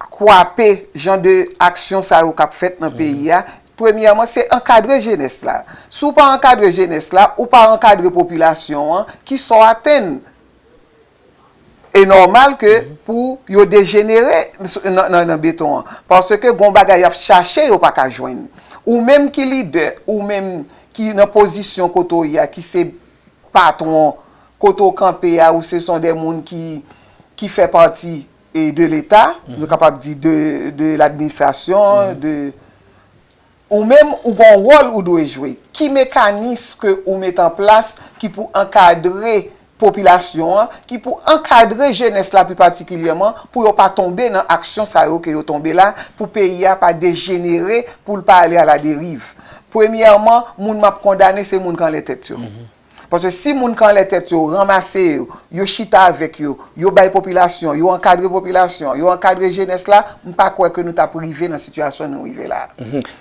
kwape jan de aksyon sa yo k ap fèt nan peyi a? Premyèman, se ankadre jenès la. Si w pa ankadre jenès la, ou pa ankadre popilasyon an, kisa w atenn? E nòmal ke pou yo dejenere nan, nan, nan beton an. Paske gon bagay y ap chache, yo pa ka jwenn. Ou menm ki lidè, ou menm ki nan pozisyon kote w ye a, ki se patwon, kote w kanpe a, ou se son de moun ki, ki fè pati e de Leta, nou kapab di de, de ladministrasyon, de, ou menm, ou gon wòl ou dwe jwe. Ki mekanis ke ou mete an plas ki pou ankadre popilasyon an, ki pou ankadre jenès la pi patikilyèman, pou yo pa tonbe nan aksyon sa yo ke yo tonbe la, pou peyi a pa dejenere, pou l pa ale a la deriv. Premyèman, moun m ap kondane, se moun k anlè tèt yo. Paske si moun k anlè tèt yo ranmase yo, yo chita avèk yo, yo bay popilasyon, yo ankadre popilasyon, yo ankadre jenès la, m pa kwè ke nou t ap rive nan sitiyasyon nou rive la a.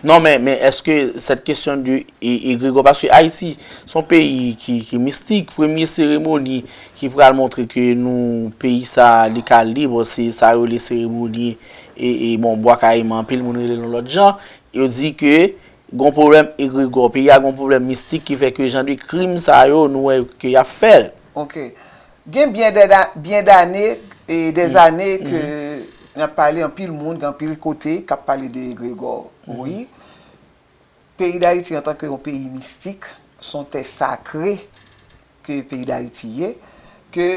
Non, men, men èske cette question du e, egregò, paske Ayiti se yon peyi ki, ki mistik. Premye seremoni ki pral montre ke nou, peyi sa a, li ka lib, se sa yo rele seremoni e, e bon, Bwa Kayiman, anpil moun rele l yon lòt jan. Yo di ke gon pwoblèm egregò, peyi a gon pwoblèm mistik ki fè ke jan de krim sa yo, nou wè ke y ap fè l. Ok. Gen byen dè, byen dane, e dèzane ke n ap pale anpil moun, gen anpil kote k ap pale de egregò. Wi. Peyi Dayiti antanke yon peyi mistik, se yon tè sakre ke peyi Dayiti ye, ke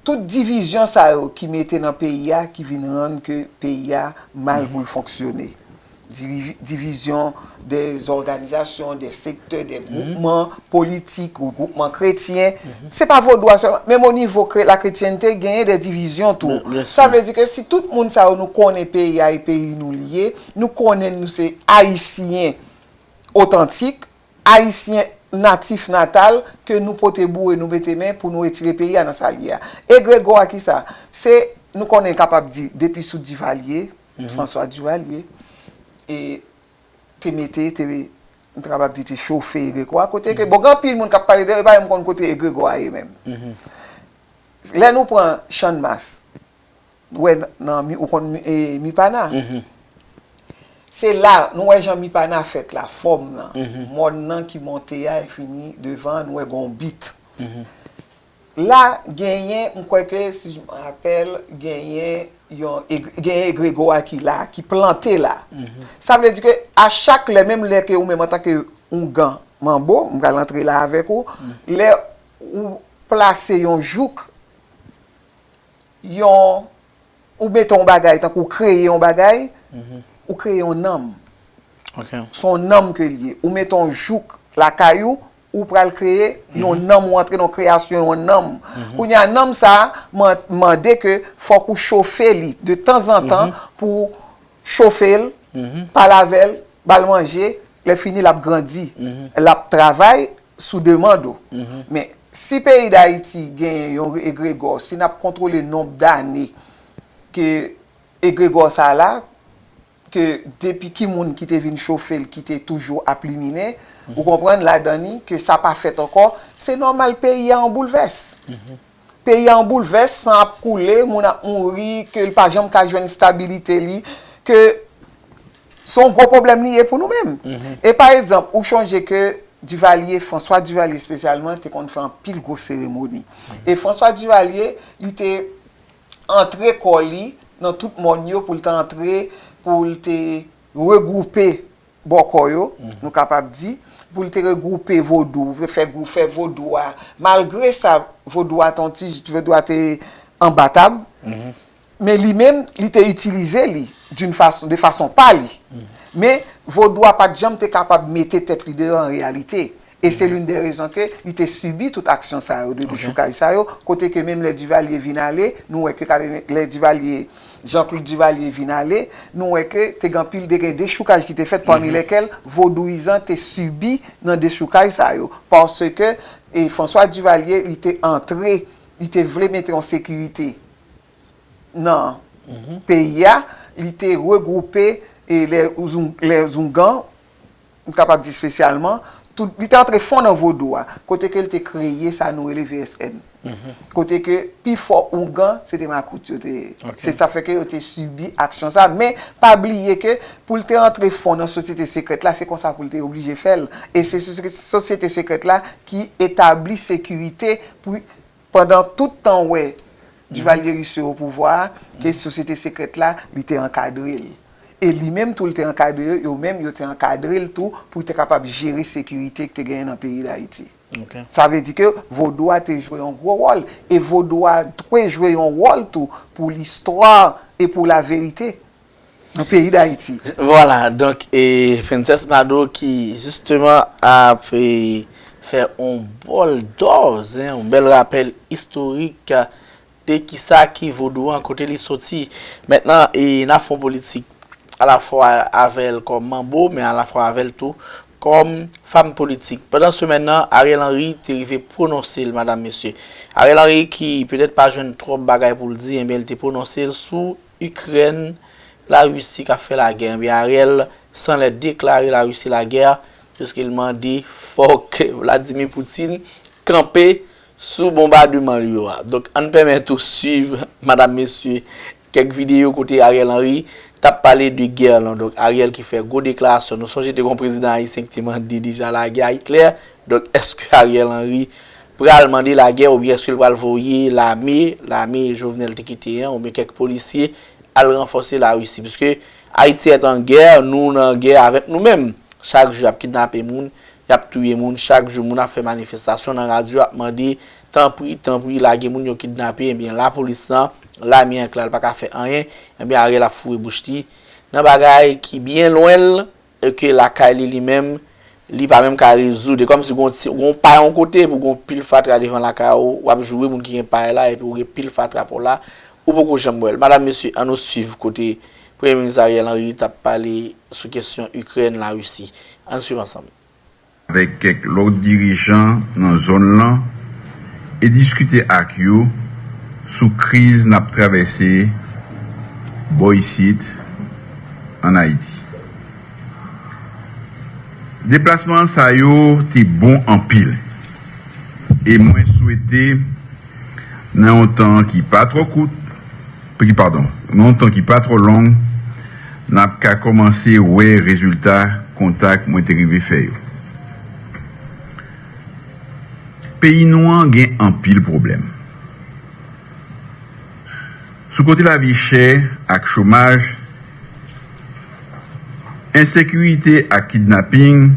tout divizyon sa yo ki mete nan peyi a ki vin rann ke peyi a mal pou l fonksyone. Divi- Divizyon de zòganizasyon, de sektè, de gwoupman politik, gwoupman kretyen. Se pa vodou a sèlman, menm o nivo kre- la kretyente genyen de divizyon tou. Sa vle di ke si tout moun sa yo nou konnen peyi a e peyi nou li ye, nou konnen nou se ayisyen otantik, ayisyen natif natal ke nou pote boure, nou mete men pou nou retire peyi a nan sa l ye a. Egregò a kisa? Se, nou konnen kapab di depi sou Divalye, François Duvalier, e te mete, te, m ta kapab di te chofe egregò a, kote ke, bon, gen anpil moun k ap pale de yo, yo pa menm konn kote egregò a ye menm. Lè nou pran Channmas, ou wè nan, nan, ou konn Mipana? Se la, nou wè jan Mipana fèt la, fòm nan, mòn nan ki monte a, e fini devan, nou wè gon bit. La, genyen, m kwè ke, si je me rappelle, genyen yon, genyen egregò a ki la, ki plante la. Sa vle di ke a chak lè, menm lè ke ou menm antanke oungan manbo, m pral antre la avèk ou, lè ou plase yon jouk, yon, ou mete yon bagay, tankou ou kreye yon bagay, ou kreye yon nanm. Se yon nanm ke l ye. Ou mete yon jouk lakay ou, ou pral kreye yon nanm, ou antre nan kreyasyon yon nanm. Kounye a, nanm sa a, man- mande ke fòk ou chofe li de tanzantan pou chofe l, pale avè l, ba l manje, lè fini l ap grandi, l ap travay sou demann ou. Men, si peyi Dayiti genyen yon egregò, si n ap kontwole nonb dane ke egregò sa la, ke depi ki moun ki te vin chofe l, ki te toujou ap liminen, ou konprann, ladan li, ke sa pa fèt ankò, se nòmal peyi a an boulvès. Peyi a an boulvès, san ap koule, moun ap mouri, ke l pa janm ka jwenn stabilite li, ke se yon gwo pwoblèm li ye pou nou menm. E pa egzanp, ou chonje ke Duvalier, François Duvalier espesyalman, te konn fè anpil gwo seremoni. E François Duvalier, li te antre kò li nan tout mòn yo pou l te antre, pou l te regwoupe bòkò yo, nou kapab di, pou l te regwoupe vodou, fè, fè vodou a. Malgre sa, vodou a te yon ti, vodou a te anba tab, men li menm, li te itilize li d'une façon, de façon pa li. Men vodou a pa t janm te kapab mete tèt li deyò an reyalite. E se l'une des raisons ke li te sibi tout aksyon sa yo, de dechoukaj sa yo, kote ke menm lè Duvalier vin ale, nou wè ke kate, lè Duvalier, Jean-Claude Duvalier vin ale, nou wè ke te gen anpil de gen dechoukaj ki te fèt, pami lèkèl vodouyizan te sibi nan dechoukaj sa yo. Paske e François Duvalier, li te antre, li te vle mete yon sekirite nan peyi a, li te regwoupe e lè Oungan, m kapab di espesyalman, tout, li te antre fon nan vodou a, kote ke li te kreye sa nou rele V S N. Kote ke pifò Oungan, se te makout yo te ye. Se sa fè ke yo te sibi aksyon sa. Men, pa bliye ke pou l te antre fon nan sosyete sekrèt la, se konsa pou l te oblije fè l. E se sosyete sekrèt la ki etabli sekirite pou pandan tout tan wè Duvalier Rousseau o pouvwa a, ke sosyete sekrèt la, li te ankadre l. E li menm tou, li te ankadre yo, yo menm, yo te ankadre l tou pou te kapab jere sekirite ki te genyen nan peyi Dayiti. Sa vle di ke vodou a te jwe yon gwo wòl. E vodou a dwe jwe yon wòl tou pou listwa e pou laverite nan peyi Dayiti. Vwala, donk, e Princess Mado ki, jisteman, ap e, fè yon bòl dòz, en, yon bèl rapèl istorik de kisa ki vodou an, kote li soti. Mentnan, e n ap fè yon politik alafwa avè l kòm manbo, men alafwa avè l tou kòm fanm politik. Pandan semèn nan, Ariel Henry te rive pwononse l, madam, mesye. Ariel Henry, ki petèt pa jwenn twòp bagay pou l di, enben, li te pwononse l sou Ikrèn, Larisi k ap fè lagè. Enben, Ariel sanlè deklare Larisi lagè, piske l mande fòk Vladimir Putin kanpe sou bonbademan l yo a. Donk, ann pèmèt ou swiv, madam, mesye, kèk videyo kote Ariel Henry t ap pale de gè lan. Donk, Ariel ki fè gwo deklarasyon. Nou sonje te gon prezidan ayisyen ki te mande deja lagè a Hitler. Donk, èske Ariel Henry pral mande lagè oubyen èske l pral voye lame, lame Jovenel te kite an, oubyen kèk polisye al ranfòse Larisi? Piske Haïti est en guerre, nou nan gè avèk nou menm. Chak jou y ap kidnape moun, y ap touye moun, chak jou moun ap fè manifestasyon nan radyo, ap mande, tanpri, tanpri, lage moun yo kidnape, ebyen, lapolis lan, lame an k la, l pa ka fè anyen, ebyen, Ariel ap foure bouch li nan bagay ki byen lwen l, e ke lakay li, li menm, li pa menm ka rezoud. E kòmsi gon ti, gon pay yon kote, epi gon pil fatra devan lakay ou, w ap joure moun ki gen pay la, epi w gen pil fatra pa w la, ou poko janm wè l. Madam, mesye, ann nou swiv kote Premye Minis Ariel Henry t ap pale sou kesyon Ikrèn, Larisi. Ann swiv ansanm. Avèk kèk lòt dirijan nan zòn lan e diskite ak yo sou kriz n ap travèse bò isit ann Ayiti. Deplasman sa yo te bon anpil, e mwen swete nan yon tan ki pa twò kout, ki, padon, nan yon tan ki pa twò long, n ap ka kòmanse wè rezilta kontak mwen te rive fè yo. Peyi nou an gen anpil pwoblèm. Sou kote lavi chè ak chomaj, ensekirite ak kidnaping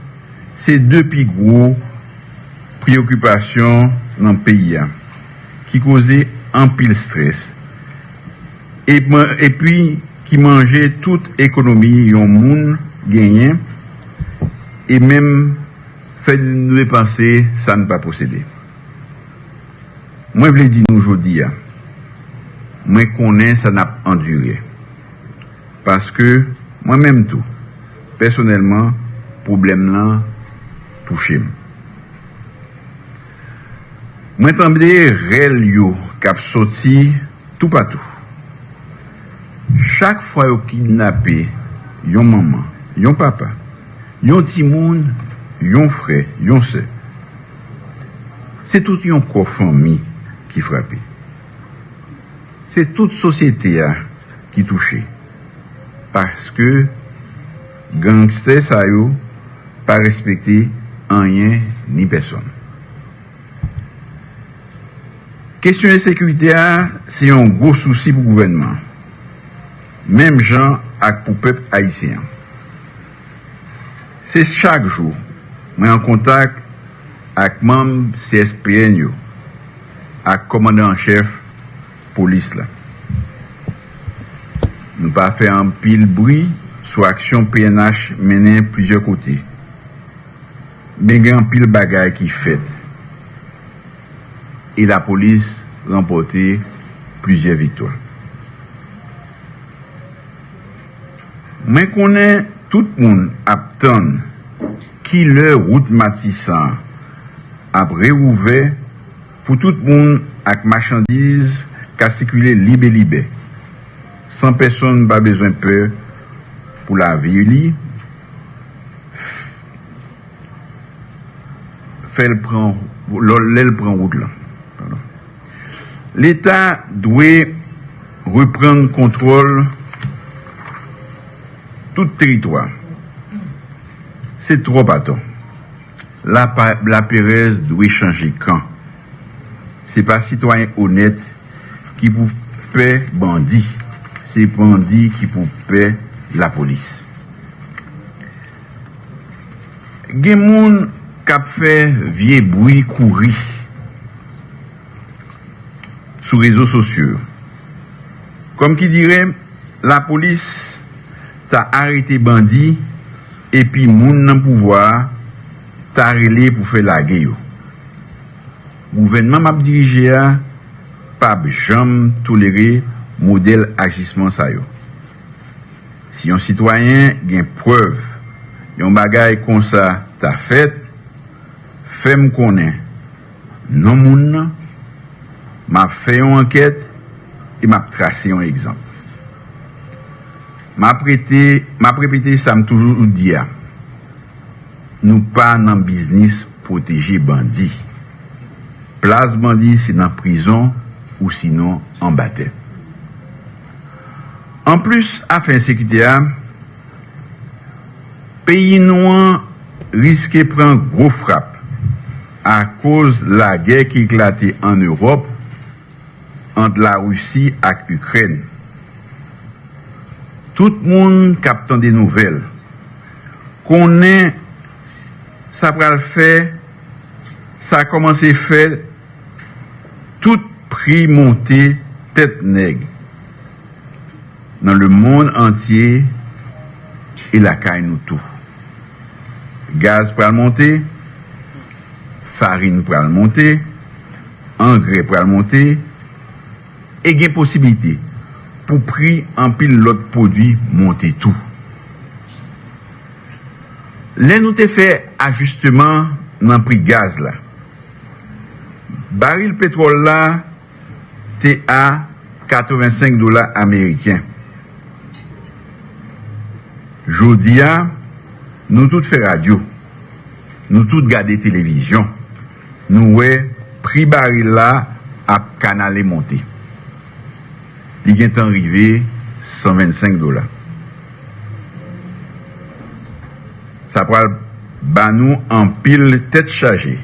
se de pi gwo preyokipasyon nan peyi a, ki koze anpil estrès, e man-, epi ki manje tout ekonomi yon moun genyen, e menm fè nou depanse sa n pa posede. Mwen vle di nou jodi a, mwen konnen sa n ap andire. Paske mwen menm tou, pèsonèlman, pwoblèm lan touche m. Mwen tande rèl yo k ap soti toupatou. Chak fwa yo kidnape yon manman, yon papa, yon timoun, yon frè, yon sè, se tout yon kò fanmi ki frape. Se tout sosyete a ki touche. Paske gangstè sa yo pa respekte anyen ni pèsonn. Kesyon ensekirite a se yon gwo sousi pou gouvènman an, menm jan ak pou pèp ayisyen an. Se chak jou mwen an kontak ak manm C S P N yo ak kòmandan an chèf polis la. Nou pa fè anpil bri sou aksyon P N H mennen plizyè kote. Men gen anpil bagay ki fèt e lapolis ranpòte plizyè viktwa. Mwen konnen tout moun ap tann kilè wout Matisan an ap rewouvè pou tout moun ak machandiz ka sikile lib e libè, san pèsonn pa bezwen pè pou lavi li, fè l pran, lè l pran wout lan. Leta dwe reprann kontwòl tout teritwa. Se twòp atò. Lapa- laperèz dwe chanje kan. Se pa sitwayen onèt ki pou pè bandi. Se bandi ki pou pè lapolis. Gen moun k ap fè vye bri kouri sou rezo sosyo yo. Kòmkidire, lapolis ta arete bandi epi moun nan pouvwa a ta rele pou fè lage yo. Gouvènman m ap dirije a p ap janm tolere modèl ajisman sa yo. Si yon sitwayen gen prèv yon bagay konsa ta fèt, fè m konnen non moun nan, m ap fè yon ankèt e m ap trase yon egzanp. M ap rete, m ap repete sa m toujou di a, nou pa nan biznis pwoteje bandi. Plas bandi se nan prizon ou sinon anba tè. Anplis afè ensekirite a, peyi nou an riske pran gwo frap akoz lagè ki eklate ann Ewòp ant Larisi ak Ikrèn. Tout moun k ap tande nouvèl konnen sa pral fè, sa kòmanse fè tout pri monte tèt nèg nan lemonn antye e lakay nou tou. Gaz pral monte, farin pral monte, angrè pral monte, e gen posiblite pou pri anpil lòt pwodui monte tou. Lè nou te fè ajisteman nan pri gaz la, baril petwòl la te a katrevensenk dola ameriken. Jodi a, nou tout fè radyo, nou tout gade televizyon, nou wè pri baril la ap kanale monte. Li gentan rive san vennsenk dola. Sa pral ba nou anpil tèt chaje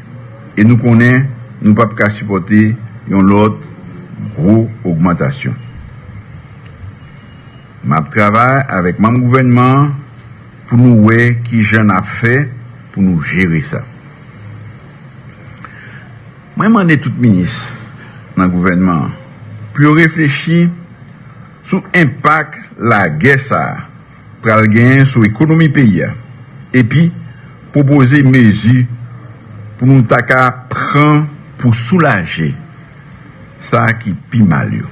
e nou konnen nou p ap ka sipòte yon lòt gwo ogmantasyon. M ap travay avèk manm gouvènman an pou nou wè kijan n ap fè pou nou jere sa. Mwen mande tout minis nan gouvènman an pou yo reflechi sou enpak lagè sa a pral genyen sou ekonomi peyi a, epi pwopoze mezi pou nou ta ka pran pou soulaje sa ki pi mal yo.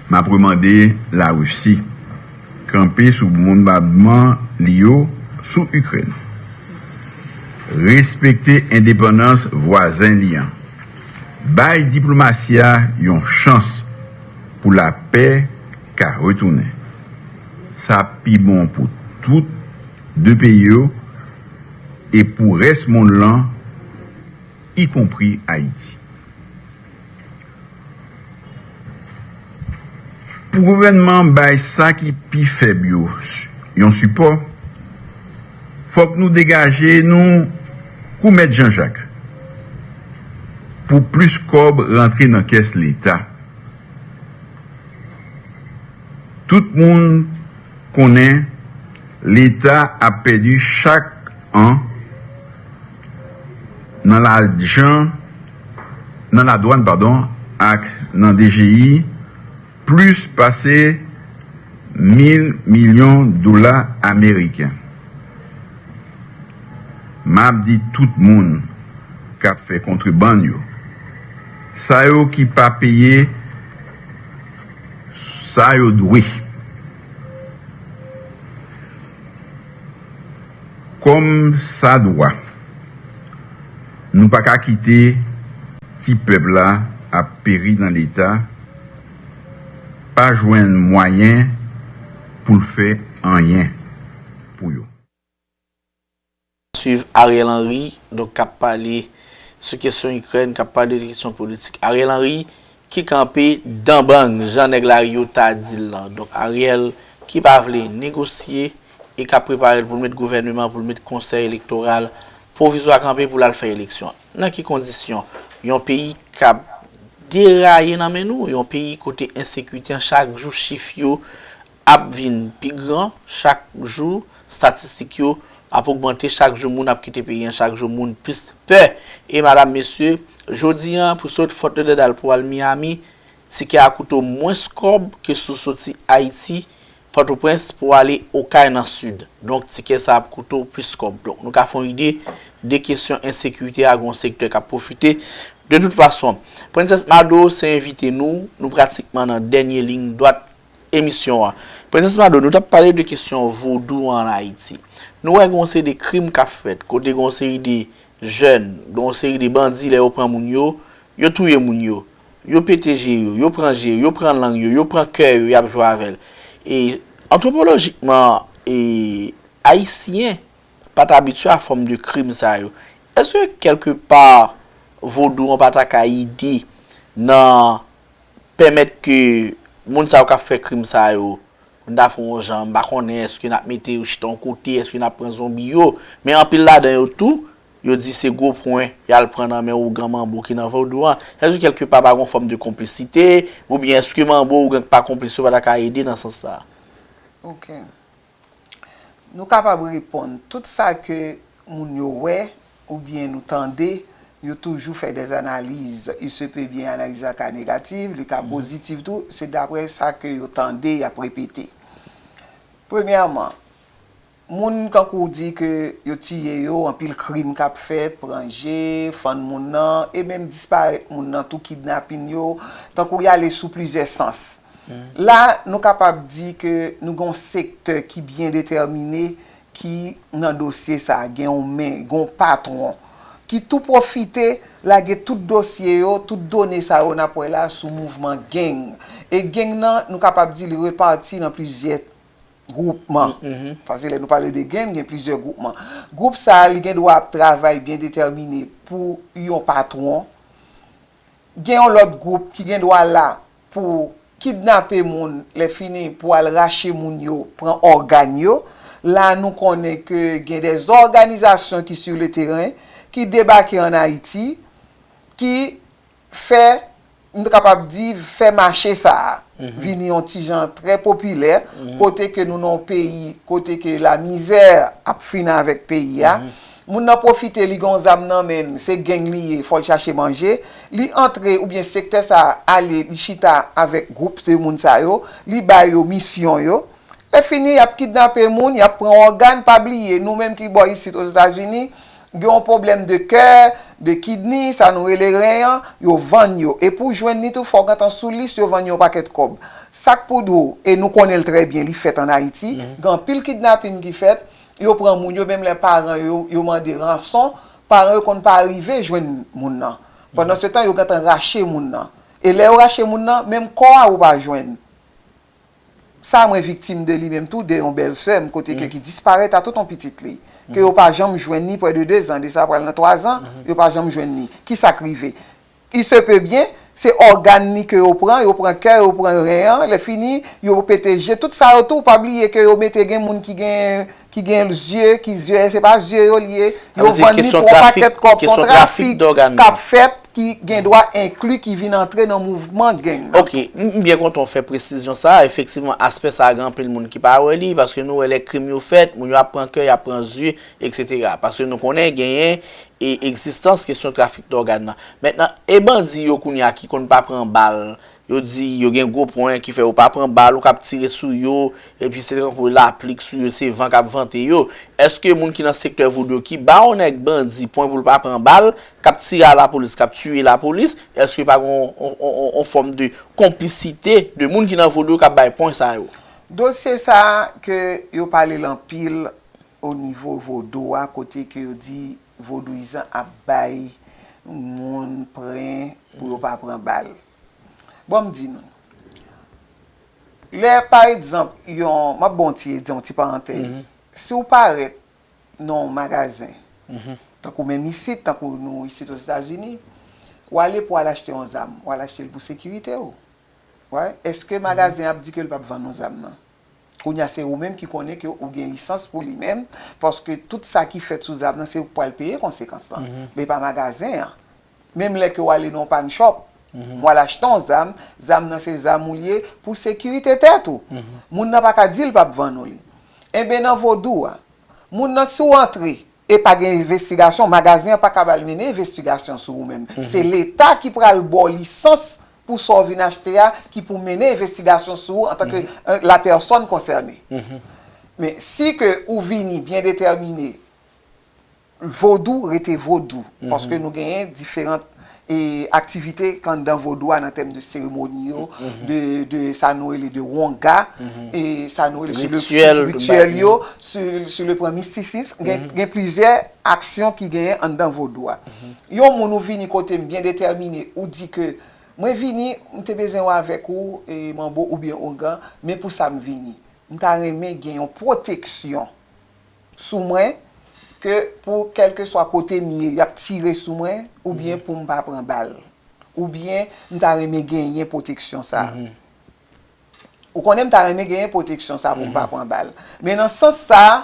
M ap remande Larisi kanpe sou bonbadman li yo sou Ikrèn. Respekte endepandans vwazen li an. Bay diplomasi a yon chans pou lapè ka retounen. Sa pi bon pou tout de peyi yo e pou rès monn lan, ikonpri Ayiti. Pou gouvènman bay sa ki pi fèb yo s- yon sipò, fòk nou degaje nou kou Mèt Janjak pou plis kòb rantre nan kès Leta. Tout moun konnen Leta ap pèdi chak an nan lajan, nan ladwàn, padon, ak nan D G I, plis pase mil milyon dola ameriken. M ap di tout moun k ap fè kontrebann yo, sa yo ki pa peye sa yo dwe, kòm sa dwa, nou pa ka kite ti pèp la ap peri nan Leta pa jwenn mwayen pou l fè anyen pou yo. Swiv Ariel Henry, donk k ap pale sou kesyon Ikrèn, k ap pale de kesyon politik. Ariel Henry ki kanpe dan bang, jan nèg lari yo ta di l lan. Donk Ariel ki pa vle negosye e k ap prepare l pou l met gouvèneman, pou l met konsèy elektoral pwovizwa kanpe pou l al fè eleksyon. Nan ki kondisyon? Yon peyi k ap deraye nan men nou, yon peyi kote ensekirite an chak jou chif yo ap vin pi gran, chak jou statistik yo ap ogmante, chak jou moun ap kite peyi an, chak jou moun plis pè. E madam, mesye, jodi an pou sot Fort Lauderdale pou al Miami, tikè a koute w mwens kòb ke si w soti Ayiti, Pòtoprens pou w ale Okay nan Sid. Donk tikè sa ap koute w plis kòb. Donk nou ka fè yon ide de kesyon ensekirite a, gen yon sektè k ap pwofite. De tout fason, Prensès Mado se envite nou, nou pratikman nan dènye liy dwat emisyon an. Prensès Mado, nou t ap pale de kesyon vodou an Ayiti. Nou wè gen yon seri de krim k ap fèt, kote gen yon seri de jèn, gen yon seri de bandi, lè yo pran moun yo, yo touye moun yo, yo pete je yo, yo pran je yo, yo pran lang yo, yo pran kè yo, y ap jwe avè l. E antwopolojikman, e Ayisyen pa t abitye a fòm de krim sa yo. Èske kèlkepa vodou an pa ta ka ede nan pèmèt ke moun sa yo k ap fè krim sa yo, pou n ta fè yon jan, m pa konnen èske n ap mete yo chita yon kote, èske n ap pran zonbi yo, men anpil ladan yo tou, yo di se gwo pwen y al pran nan men ougan manbo ki nan vodou an. Èske kèlkepa pa gen yon fòm de konplisite, oubyen èske manbo ougan k pa konplis yo pa ta ka ede nan sans sa a? Ok. Nou kapab reponn, tout sa ke moun yo wè oubyen nou tande, yo toujou fè des analyses, il se peut bien analiz la ka negatif, li ka pozitif tou, se daprè sa ke yo tande, y ap repete. Premyèman, moun kankou w di ke yo tiye yo, anpil krim k ap fèt, pran je, fann moun nan, e menm disparèt moun nan tou, kidnapin yo, tankou y ale sou plizyè sans. La, nou kapab di ke nou gen yon sektè ki byen detèmine ki nan dosye sa a, gen yon men, gen yon patwon ki tou pwofite lage tout dosye yo, tout done sa yo n ap wè la sou mouvman gang. E gang nan, nou kapab di li repati nan plizyè gwoupman. Paske lè nou pale de gang, gen plizyè gwoupman. Gwoup sa a, li gen dwa ap travay byen detèmine pou yon patwon. Gen yon lòt gwoup ki gen dwa la pou kidnape moun, lè fini pou al rache moun yo, pran ògàn yo. La nou konnen ke gen de zòganizasyon ki sur le terrain, ki debake ann Ayiti, ki fè, m kapab di, fè mache sa a vini yon ti jan trè popilè, kote ke nou nan yon peyi, kote ke lamizè ap fin avèk peyi a. Moun nan pwofite, li gen yon zam nan men l, se gang li ye, fò l chache manje. Li antre, oubyen sektè sa a ale, li chita avèk gwoup se moun sa yo, li ba yo misyon yo. Lè fini, y ap kidnape moun, y ap pran ògàn, pa bliye, nou menm ki bò isit Ozetazini, gen yon pwoblèm de kè, de kidney, sa nou rele ren an, yo vann yo. E pou w jwenn li tou, fò w gentan sou lis, yo vann yo yon pakèt kòb. Sa k pou di w, e nou konnen l trè byen, li fèt ann Ayiti, gen anpil kidnapin ki fèt, yo pran moun yo, menm lè paran yo, yo mande ranson, paran yo konn pa rive jwenn moun nan. Pandansetan, yo gentan rache moun nan. E lè yo rache moun nan, menm kò a ou pa jwenn. Sa mwen viktim de li menm tou, de yon bèlsè m, kote ke ki disparèt a tout yon pitit li. Ke yo pa janm jwenn ni prè de dezan, de sa pral nan twazan, yo pa janm jwenn ni. Kisa k rive? Il se peut bien, se ògàn ni ke yo pran, yo pran kè, yo pran ren an, lè fini, yo pete je, tout sa yo tou, pa bliye ke yo mete gen moun ki gen ki gen zye, ki zye, se pa zye yo li ye, yo vann li pou yon pakèt kòb, se yon trafik k ap fèt ki gen dwa enkli ki vin antre nan mouvman gang nan. Ok, m byen kontan w fè presizyon sa a, efektivman aspè sa a gen anpil moun ki pa wè li, paske nou wè lè krim yo fèt, moun yo ap pran kè, y ap pran zye, eksetera. Paske nou konnen genyen e egzistans kesyon trafik dògàn nan. Mentnan, e bandi yo kounye a ki konn pa pran bal, yo di yo gen gwo pwen ki fè yo pa pran bal, ou k ap tire sou yo, epi se tankou lapli k sou yo, se van k ap vante yo. Èske moun ki nan sektè vodou yo ki ba yon nèg bandi pwen pou l pa pran bal, k ap tire a lapolis, k ap tiye lapolis, èske pa gen yon, yon, yon, yon fòm de konplisite de moun ki nan vodou yo k ap bay pwen sa yo? Dosye sa a ke yo pale l anpil o nivo vodou a, kote ke yo di vodouyizan ap bay moun pwen pou yo pa pran bal. Bon, m di nou, lè, pa egzanp, yon, m ap ba w ti, di yon ti parantèz. Si w parèt nan yon magazen, tankou menm isit, tankou nou isit Ozetazini, w ale pou w al achte yon zam, w al achte l pou sekirite w. Wè, èske magazen ap di ke l p ap vann nou zam nan? Kounye a, se ou menm ki konnen ke ou gen lisans pou li menm, paske tout sa ki fèt sou zam nan, se ou k pral peye konsekans lan, men pa magazen an. Menm lè ke w ale nan yon pawn shop, w al achte yon zam, zam nan se zam ou l ye pou sekirite tèt ou. Moun nan pa ka di l p ap vann ou li. Enben, nan vodou a, moun nan, si w antre e pa gen envestigasyon, magazen an pa ka al mennen envestigasyon sou ou menm. Se Leta ki pral ba w lisans pou sa w vin achte a, ki pou mennen envestigasyon sou ou antanke, euh, la personne concernée. Men si ke ou vini byen detèmine, vodou rete vodou, paske nou genyen diferan, e, aktivite k anndan vodou a nan tèm de seremoni yo, de, de sa nou rele de wonga, e sa nou rele sou le, rityèl yo, sou, sou le plan mistisizm, gen, gen plizyè aksyon ki genyen anndan vodou a. Yon moun ou vini kote m byen detèmine, ou di ke mwen vini, m te bezwen wè avèk ou, e, manbo oubyen ougan, men pou sa m vini. M ta renmen gen yon pwoteksyon sou mwen ke pou kèlkeswa kote m ye, y ap tire sou mwen, oubyen pou m pa pran bal. Oubyen m ta renmen genyen pwoteksyon sa a. Ou konnen m ta renmen genyen pwoteksyon sa pou m pa pran bal. Men nan sans sa a,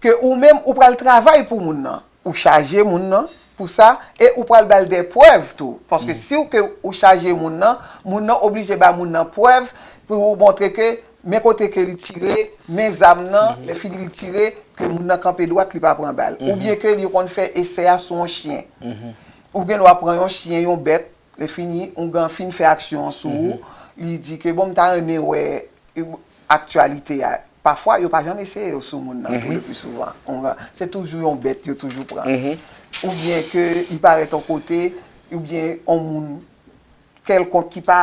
ke ou menm ou pral travay pou moun nan. Ou chaje moun nan pou sa, e ou pral ba l de prèv tou. Paske si w ke ou chaje moun nan, moun nan oblije ba moun nan prèv pou montre ke men kote ke li tire, men zam nan, lè fini li tire, ke moun nan kanpe dwat, li pa pran bal. Oubyen ke li konn fè esè a sou yon chyen. Ou gen dwa pran yon chyen, yon bèt, lè fini, ougan fin fè aksyon an sou ou, li di ke, bon, m ta renmen wè, e, aktyalite a. Pafwa, yo pa janm eseye yo sou moun nan tou, le pli souvan. Ougan, se toujou yon bèt yo toujou pran. Oubyen ke li parèt yon kote, oubyen yon moun kèlkonk ki pa,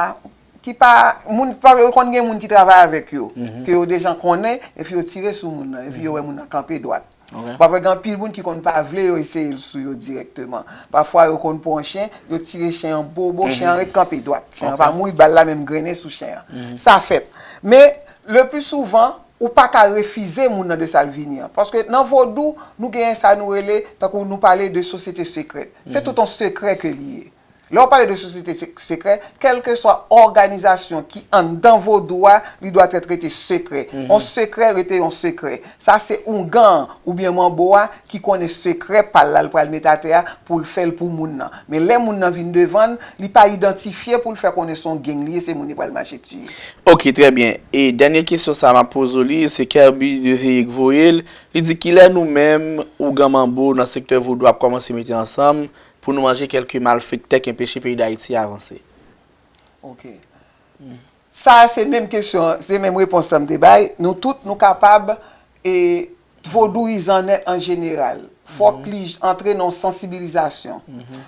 ki pa, moun, pa, yo konn gen moun ki travay avèk yo, ke yo deja konnen, epi yo tire sou moun nan, epi yo wè moun nan kanpe dwat. W ap wè gen anpil moun ki konn pa vle yo eseye l sou yo dirèkteman. Pafwa, yo konn pran chen, yo tire chen an bobo, chen an ret kanpe dwat. Chen an pa mouri, bal la menm grennen sou chen an. Sa fèt. Men, le pli souvan, ou pa ka refize moun nan de sa l vini an. Paske nan vodou, nou genyen sa nou rele, tankou nou pale de sosyete sekrè. Se tout yon sekrè ke li ye. Lè w pale de sosyete se-, sekrè, kèlkeswa òganizasyon ki anndan vodou a, li dwa èt rete sekrè. Yon sekrè rete yon sekrè. Sa se ougan an oubyen manbo a ki konnen sekrè pa l la, l pral met atè a pou l fè l pou moun nan. Men lè moun nan vin devan l, li pa idantifye pou l fè konnen se yon gang li ye, se moun li pral mache tiye. Ok, trè byen. E dènye kesyon sa a m ap poze w li, se Kerby de Veye k voye l. Li di, kilè nou menm, ougan manbo nan sektè vodou ap kòmanse mete ansanm pou nou manje kèlke malfektè k enpeche peyi Dayiti avanse? Ok. Sa a se menm kesyon, se menm repons sa m te bay. Nou tout, nou kapab, e, vodouyizan an an jeneral. Fòk li j-, antre nan yon sansibilizasyon.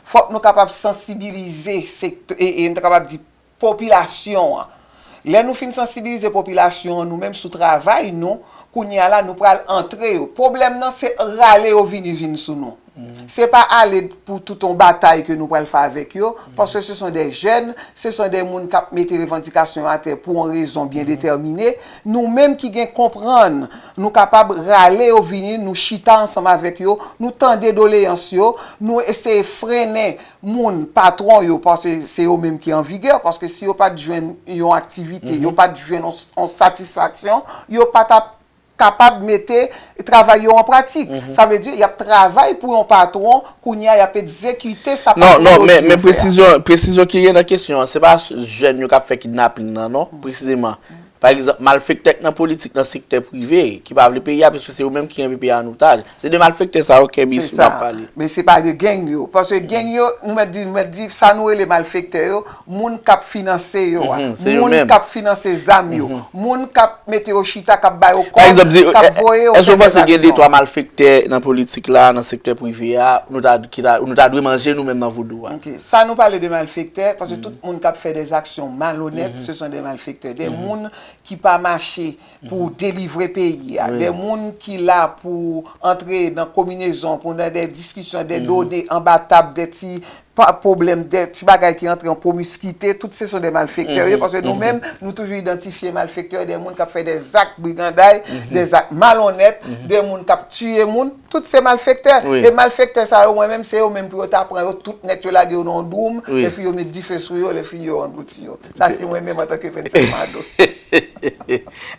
Fòk nou kapab sansibilize sektè, e, e, m ta kapab di popilasyon an. Lè nou fin sansibilize popilasyon an, nou menm sou travay nou, kounye a la, nou pral antre yo. Pwoblèm nan, se rale yo vini vin sou nou. Se pa ale pou tout yon batay ke nou pral fè avèk yo, paske ce sont des jeunes, ce sont des moun k ap mete revandikasyon yo atè pou yon rezon byen detèmine. Nou menm ki gen konprann, nou kapab rale yo vini, nou chita ansanm avèk yo, nou tande doleyans yo, nou eseye frennen moun, patwon yo, paske se yo menm ki an vigè, paske si yo pa t jwenn yon aktivite, yo pa t jwenn yon, yon satisfaksyon, yo pa t ap kapab mete travay yo an pratik. Sa vle di, y ap travay pou yon patwon, kounye a, y ap egzekite sa patwon yo di yo fè a. Non, non, men, men presizyon, presizyon ki gen nan kesyon an, se pa jèn yo k ap fè kidnaping nan, non, presizeman. pa egzanp, malfektè k nan politik, nan sektè prive, ki pa vle peyi a, piske se yo menm ki renmen peyi a an otaj. Se de malfektè sa yo, Kerby, Se sou n ap sa. pale. Men se pa de gang yo. Paske gang yo, nou mèt di, nou mèt di, sa nou rele malfektè yo, moun k ap finanse yo a. Mhm, se yo Moun menm. K ap finanse zam yo. Moun k ap mete yo chita, k ap ba yo Pa egzanp, kòb, di, k ap voye yo èske fè w panse gen de dèzaksyon. twa malfektè nan politik la, nan sektè prive a, nou ta, ki ta, nou ta dwe manje nou menm nan vodou a? Ok. Sa nou pale de malfektè, paske tout moun k ap fè dèzaksyon malonèt, se son de malfektè. De moun ki pa mache pou delivre peyi a. De moun ki la pou antre nan konbinezon, pou nan de diskisyon, de done anba tab, de ti pa pwoblèm, de ti bagay ki antre an pwomiskite, tout se son de malfektè yo, paske nou menm, nou toujou idantifye malfektè, de moun k ap fè de zak briganday, de zak malonèt, de moun k ap tiye moun, tout se malfektè. Wi. E malfektè sa yo, mwen menm, se yo menm pou yo ta pran yo tout nèt, yo lage yo nan yon dwoum, Wi. Epi yo met dife sou yo, lèfini yo anglouti yo. Sa se mwen menm antanke Princess Mado.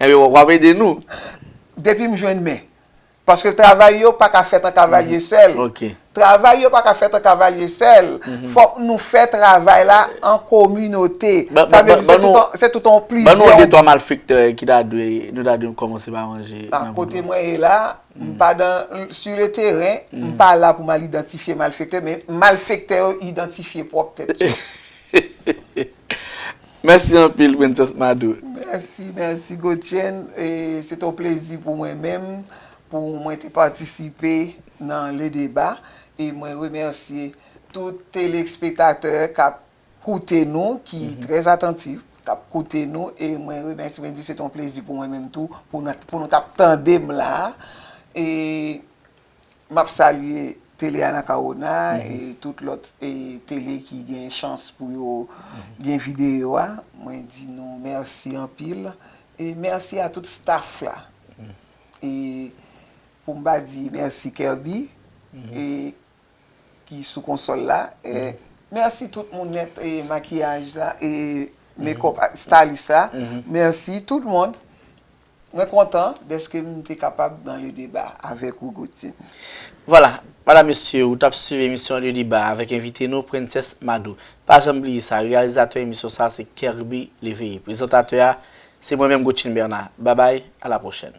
Ebyen, w ap ede nou. Depi m jwenn men. Paske travay yo pa ka fèt an kavalye sèl. Ok. Travay yo pa ka fèt an kavalye sèl. Fòk nou fè travay la an kominote. Ban- Sa ban- vle di se ban nou- tout an- se tout an Ban nou plizyè. de twa malfektè ki ta dwe, nou ta dwe kòmanse pa manje. Ah, Nan kote vodou. Mwen ye la, m pa dan, sur le terrain, m pa la pou m al idantifye malfektè, men malfektè yo idantifye pwòp tèt yo. Mèsi anpil, Princess Mado. Mèsi, mèsi Gotjen. E se te yon plezi pou mwen menm, pou mwen te patisipe nan le deba. E mwen remèsye tout telespektatè k ap koute nou, ki trè atantif, k ap koute nou. E mwen remèsye, mwen di se te yon plezi pou mwen menm tou, pou nou, pou nou t ap tande m la. E M ap salye Tele Anacaona e tout lòt e tele ki gen chans pou yo gen videyo a. Mwen di nou mèsi anpil. E mèsi a tout staff la. E pou m pa di mèsi Kerby e ki sou konsòl la. E mèsi tout moun nèt e makiyaj la e makeup stylist la. Mèsi tout moun. Mwen kontan dèske m te kapab nan le deba avèk ou, Gotjen. Vwala, madam, mesye, ou t ap swiv emisyon Le Débat avèk envite nou, Princess Mado. Pa janm bliye sa, reyalizatè emisyon sa se Kerby Léveillé. Prezantatè a, se mwen menm, Gotjen Bernard. Babay, a la pwochèn.